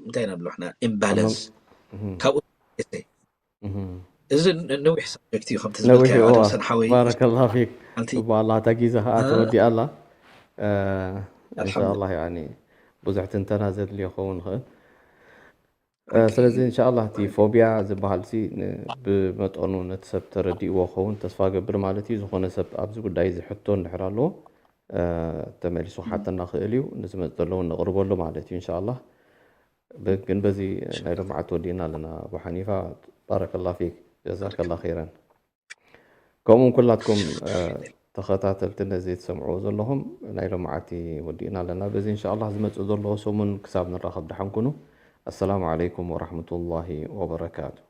እንታይ ኢና ንብሎ ሕና ኢምባላንስ ካብኡ እዚ ነዊሕ ሳብጀክት እዩ ከምቲ ዝበልካዮ ኣደምሰን ሓወይ። ባረከላ ፊክ። ጽቡቕ ኣላ እታ ጊዜ ከዓ ተወዲኣ ኣላ። እንሻላ ብዙሕ ትንተና ዘድልዮ ክኸውን ይኽእል። ስለዚ እንሻላ እቲ ፎብያ ዝበሃል ሲ ብመጠኑ ነቲ ሰብ ተረዲእዎ ክኸውን ተስፋ ገብር ማለት እዩ። ዝኾነ ሰብ ኣብዚ ጉዳይ እዚ ሕቶ እንድሕር ኣለዎ ተመሊሱ ክሓተና ክእል እዩ። ንዝመፅ ዘለውን ነቕርበሉ ማለት እዩ እንሻላ። ግን በዚ ናይ ሎምዓት ወዲእና ኣለና ኣቡ ሓኒፋ። ባረከላ ፊክ ጀዛከላ ኸይረን። ከምኡውን ኩላትኩም ተኸታተልቲ ነዚ ትሰምዕዎ ዘለኹም ናይ ሎምዓቲ ወዲእና ኣለና። በዚ እንሻላ ዝመፅእ ዘለዎ ሰሙን ክሳብ ንራኸብ ደሓን ኩኑ። السلام عليكم ورحمة الله وبركاته.